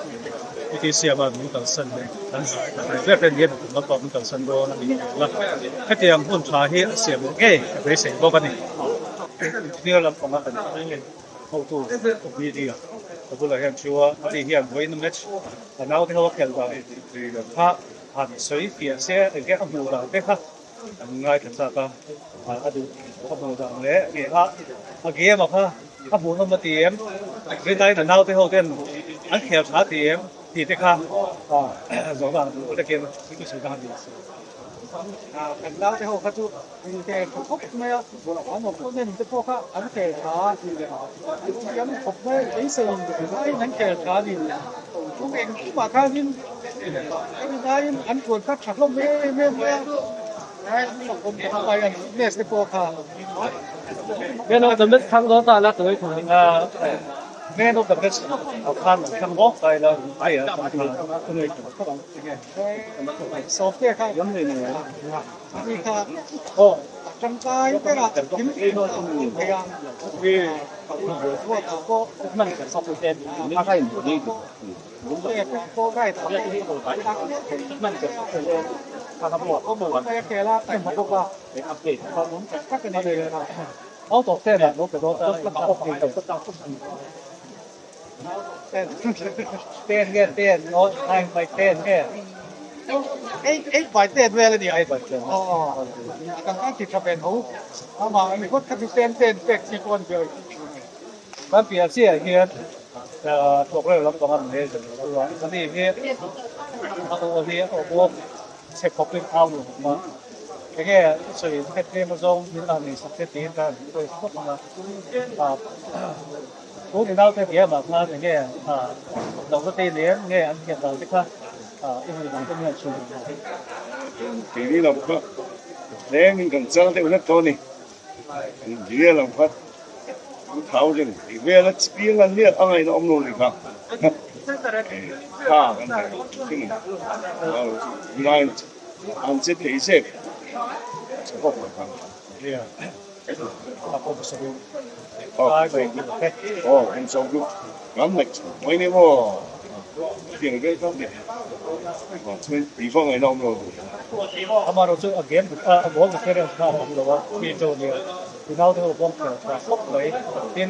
Pu Tisiama min kalsan leh an ber te nia nakum lampang min kalsan dawn a nih hmel a, hetiang hun tha hi a siam leh ngei ka beisei bawk a ni. Engineer lampanga kan hotu media. Ka bulah hian thu a, ani hian vawiin match a naute ho a khelh dan kha han sawi fiah se enge a hmuh dan te kha an ngaithla chak a, a duh a hmuh dan leh nge kha a game a kha a hmuhnawm a ti em, rinaiin a naute ho ten an khel tha ti em tih te kha zawhna han duh takin i sawi na han ni. Kan naute ho kha chu In tel tha khawp mai a, an opponent te pawh kha an khel tha a, an thiam khawp mai a, beisei aiin an khel tha a ni. Chung eng tumah khanin ka rin aiin an kuan kha tha hlawm em em mai a, an fakawm khawp mai a ni match te pawh kha. Man of the match thlang dawn ta la tawih thung a, man of the match khan an thlang bawk ta ila ai a thlang kha. Sawmte kha Ten nge ten aw nine by ten nge Eight eight by ten vel a ni a aw kan tan ti tha ve tho amah ani phawt kha chu ten ten pek chi pawh a ni ber. Kan piah chiah hian thawk reuh lampang a manager lo a ani hi a aw hi a aw chhe khawpin au lo bawk a enge sawi hret tlem azawng min la nei sak te tiin ka han sawi khawp ang a. Tun i naute bia mah khan enge lo na te lem nge an thiam dan te kha i hmu dang te hian chhun ang a. Keini lam kha tlem in kan chal deuh hlek tawh a ni. India lam kha 2000 tih vel a chiang an nia a ngaihna awm lo ni kha. Kha kan ti a an che thei zek che bawk lo kha. Amaherawhchu a game a goal difference kha a awm lo a, mi chu nia i naute ho pawh khel tha khawp mai tin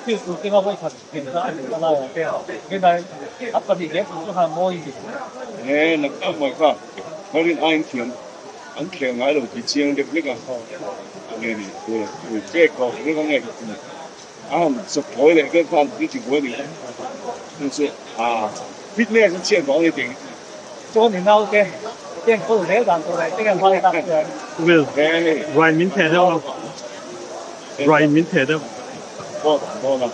field tur keng a vawikhat thin kha a ni a laiah te rinai a pahnih game tur chu khan mawi ni. An khel ngai lo tih chiang deuh hlek a, nge ni pek tawh hlek a nge a han chawp thawi leh vel khan thil ti buai ni chu chu a fitness a chhiat vang a ni tih Chuan i naute te an kawl zel dan tur leh te an hmai tak chuan. Will, ruai min theh deuh a, ruai min theh deuh. Aw dawn a,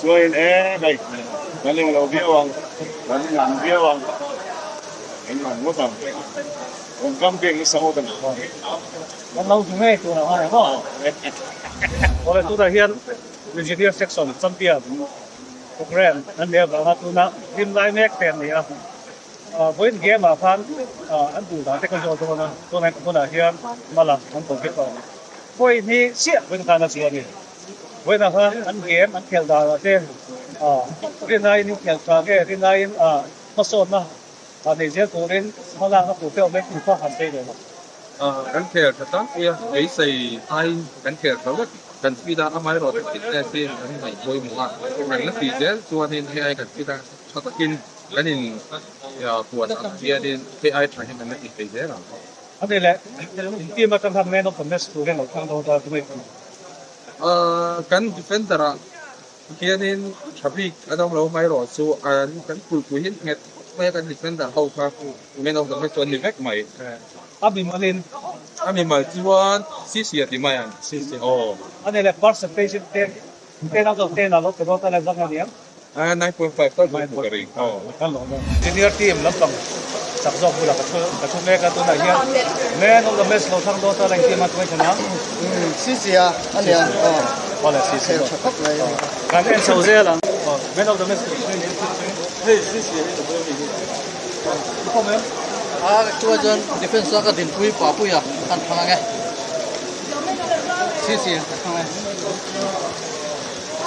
chuan e hei kan englo viau ang, kan ngan viau ang, eng ngan ngawt ang. Rawn kam nasa ngawt ang. Kan lo hmu ngei tur ang a maw? Awle tunah hian Engineer Section Champion Program an nei avanga tuna hlim lai mek te an ni a. Vawiin game ah khan an duh dan te ka zawt dawn a, tunah hmunah hian hma lam an tawn vek a. Vawiin hi chiah vawiin khan a chu a ni. Vawiinah khan an game an khelh danah te rinaiin in khelh tha nge rinaiin hmasawnna A nei zel turin hmalakna tur te awm em tih kha han sawi ve rawh. Kan khel tha tlangpui a, beisei aiin kan khel tha vek. Kan speed a, amaherawh chu fitness hi kan ngaih pawimawh a, kan la tih zel chuanin hei ai kan speed a tha takin kan in puan ang hianin hei ai tha hian kan la ti thei zel ang. A ni leh, in team atang khan man of the match turin lo thlang dawn ta tunge kha? Kan defender ah Hianin tha bik an awm lo mai rawh chu an kan kulhpui hi nghet khawp mai a kan defender ho kha man of the match chu an ni vek mai. A mimalin. A mimal chuan Sisi a ti mai ang. Sisi. Aw. A ni leh percentage in ten ten out of ten a lo pe dawn ta leh zang a ni ang. 9.5 tal chu hmu ka ring. Aw. Kan lo awm. Junior team lampang chak zawk bulah ka thu ka thu mek a tunah hian man of the match lo thlang dawn ta leh engtin a tuai than ang. Sisi a a ni ang. Aw. Aw le Sisi. Khel tha khawp mai. Kan en chho zel ang. Aw man of the match Hei Sisi hi ka buai mi hi. Khawm em? A chuan chuan defense a ka dinpui Papuia kan thlang ang e. Sisi ka thlang e.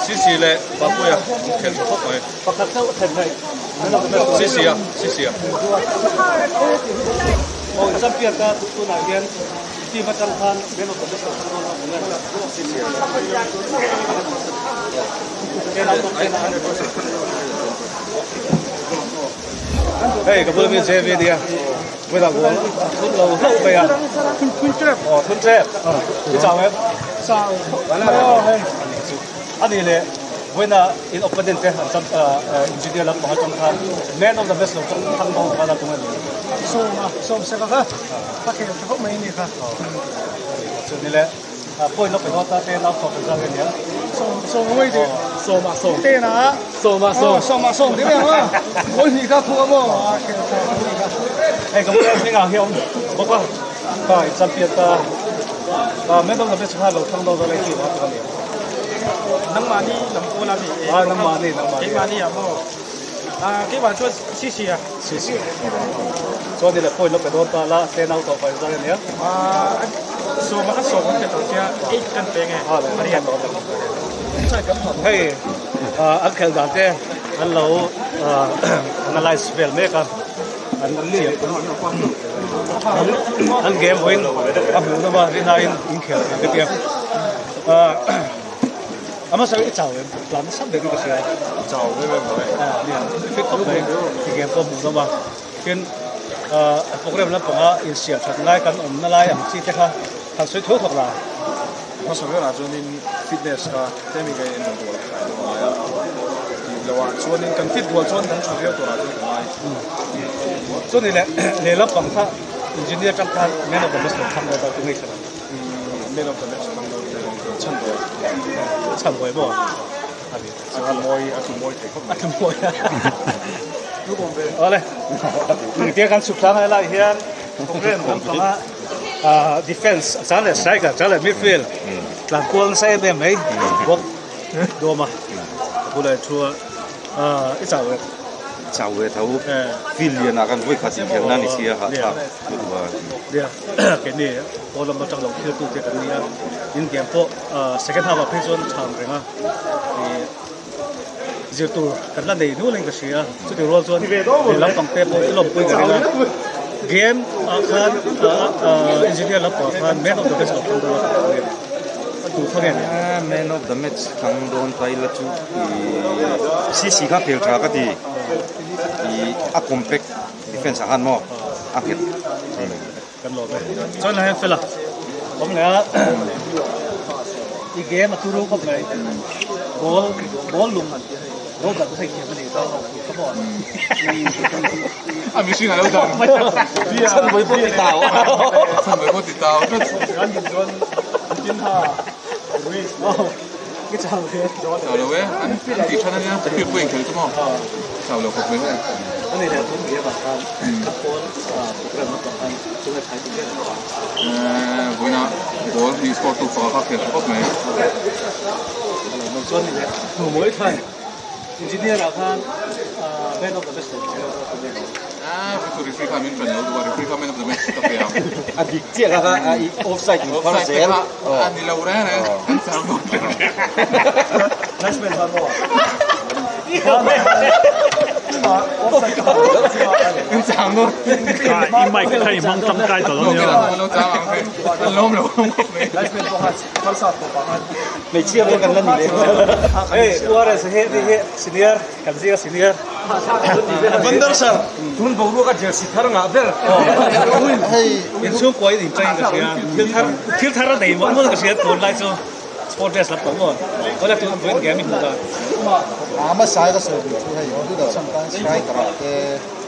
Sisi leh Papuia an khel tha khawp mai. Pakhat chauh a thlen daih. Sisi a, Sisi a. Aw champion ta tunah hian. Team atang khan man of the match lo thlang dawn a awm em? Hei ka bula mi JV nia vawina goal a thun lo hlauh mai a. Thun tep. Aw thun tep. I chau em? Chau. A ni leh vawiina in opponent te an cham engineer lampang atang khan man of the match lo thlang dawn khan a tum a ni. Sawm a sawm sek a kha a khel tha khawp mai a ni kha. Chu ni leh point lo pe dawn ta te nau thawk ang zang ania. Sawm sawm a mai tih. Sawm a sawm. Ten a. Sawm a sawm. Sawm a sawm ti mai ang a. Goal hnih kha khung a maw a khel tha khawp mai kha. Hei ka bula hming ah hi a awm bawk a kha in champion ta man of the match kha lo thlang dawn dawn a team a tum a ni. Nangmahni lam pawl a mi e. Ah nangmahni nangmahni. Keimahni ah maw. Ah keimah chuan Sisi a. Sisi. Chuan ni le point lo pe dawn ta la ten out of five zang ania. Ah sawm a sawm an pe tawh sia eight kan pe nge. Ah le kan lo Hei an khel dan te an lo analyze vel mek a. An thiam an game hoin a hmuh nawm a rinaiin inkhel ka tia. A hmasa i chau em? Tlan nasa ber in ka hria. Chau em em mai. Nia, fit khawp mai. Ti game pawh hmuh nawm a. Tin, program lampanga insiam that ngai kan awmna lai ang chi te kha han sawi thuak thuak la. Hmasa berah chuanin fitness kha tlem in ka en dual khai deuh a ngai a. Tih loh ah chuanin kan fit dual chuan kan tha viau turah chuan ka ngai. Chuan leh lehlam pang kha engineer tang khan man of the match lo thlang dawn ta tu ngei thlan ang. Man of the match thlang dawn te chhan buai. Chhan buai maw? A tlu mawi a tlu mawi thei khawp mai. A tlu mawi a. Awle. Engtia kan chhuk tlang lai hian program kan pang a defense a chang leh striker chang leh midfield tlan kual nasa em em mai bawk dawm a bulah thu a i chau em? Chau ve tho. Field lianah kan vawi khat inkhelhna ni sia hahthlak lutuk a. Nia keini pawn lam atang lo thil tu te kan nia in game pawh second half ah phei chuan a tha ang reng a ih zir tur kan la nei nual in ka hria chuti rual chuan lehlam pang te pawh i lawmpui ka ring a game ah khan engineer lampang ah khan man of the match lo thlang dawn a. Man of the match thlang dawn ta ila chu ih CC kha khel tha ka ti ih a compact defense ah khan maw a nghet. Kan lawm e. Chuan la hian fela awm leh a i game a turu khawp mai ball ball lung lo dan thei thiam a ni ta ka maw. A mihring a lo dan. Chhan vawi pawh ti tau. Chhan vawi pawh ti tau. Kan din chuan an tin ha Ruiz. Ki chau ve. Chau lo e. An ti than ania. Field pawh inkhel chu maw. Chau lo khawp mai he. Ani leh tun game ah khan ka pawn program na pawh khan chunga thai ti vel. Vawiina ball hi score tu faka kha khel tha khawp mai. Chuan ni leh hmu mawi khan. Engineer ah khan man of the match lo thei lo tu nge. Ah, chu referee khan min tran lo duh a, referee khan man of the match ka pe ang. A dik chiah kha kha i offside in phar zel. A ni lo reng reng, kan chang dawn reng reng. Nice man khan maw. Kan chang dawn. I mic kha i hmang tangkai tawh lo nia. Lo chang ang hei, an lawm lo ang khawp mai. Nice man pawh khan pharsa tawp ah khan. Hmeichhia pawh kan la ni leh. Hei URS hi hei hi senior kan zinga senior. Bandar sir tun boruak a jersey thar ngah ber. In chhungkua in inchei in ka hria thil thar thil thar a nei mawlh mawlh ka hria tun lai chu sport dress lam pawh maw awle tun vawiin game i hmuh dan. A hmasa ka sawi duh chu hei striker ah te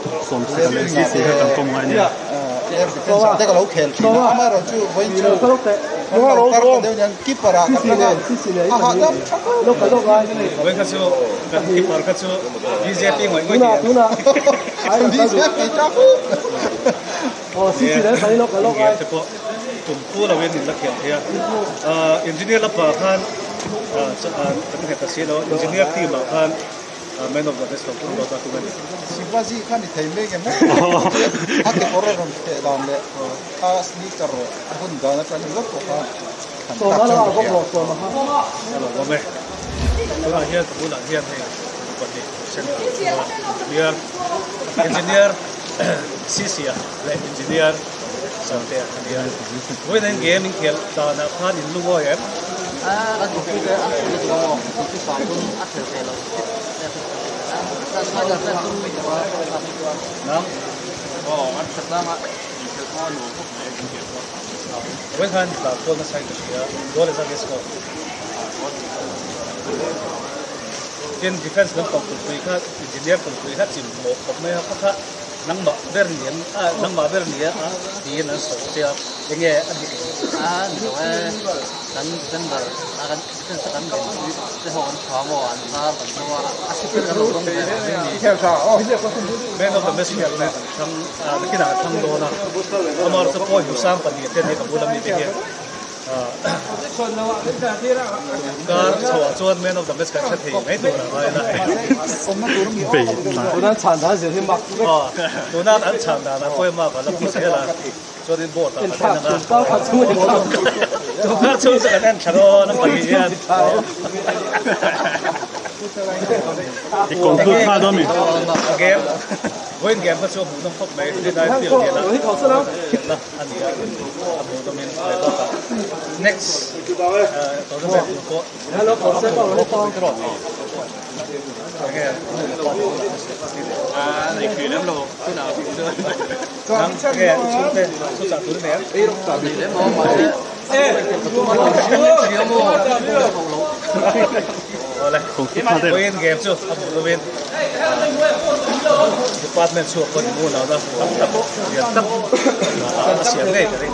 Sawmsek leh Sisi kha kan kawm ngai nia. Defense ah te ka lo khel thin a, amaherawh chu vawiin chu kan lo kar ta deuh aniang keeper ah ka tang a, a hahdam tha khawp mai. Vawiin kha chu kan keeper kha chu BJP ngawih ngawih tih a ni. BJP tha khawp. Game te pawh tum pu loin in la khel thei a, engineer lamah khan kan nghet ta si lo, engineer team ah khan Man of the match lo tum dawt a tum a ni. Shivaji kha ni thei mek em a kekawr a rawn theh dan leh a sneaker a hun dan atang ringawt pawh kha han tak chuan ka hria. A lo awm e. Tunah hian ka bulah hian hei pahnih center engineer engineer Sisia leh engineer. Sante a nia. Vawiin in game in khelh danah khan in lungawi em? A duhpui te a khel lutuk a maw? Duhpui fang pawn a khel thei lo Nang? Aw, an that nanga inkhelh kha a nuam khawp mai a inkhelh kha. Vawiin khan tla kual nasa in ka hria, goal ezah nge score? Tin, defence lampang kulhpui kha engineer kulhpui kha chim mawh khawp mai a, kha kha Nangmah ber ni em a nangmah ber ni a tiin an sawi che a enge a dik lo? A ni lo e, kan defender a kan defence a kan din pui te ho an tha maw an zar kan zo a, a si pek an lo dawng ve mai ni. Man of the match hi tunah kan thlang a nakinah kan thlang dawn a, amaherawhchu point hmu sang pahnih te nia ka bula mite hian. Kar chhoah chuan man of the match kan hre thei mai tur a ngai la. Tuna an chhan dan ah pawh mark a la pu zel a, chuanin board ah kan en ang a. Tun kar chhung chu kan en thla dawn a pahnih hian. I conclude nghal dawn mi? Game, vawiin game kha chu a hmuhnawm khawp mai, rinai field hian a. a ni a, a hmuh dawmin leh bakah next tournament tur pawh enge nu leh pa te bulah te sawi ti leh nang enge i chhungte thu chah tur i nei em? Awle, vawiin game chu a hmuh dawmin department chhuak pawh ni mu lo na tam tak lian tak a siam ngei ka ring.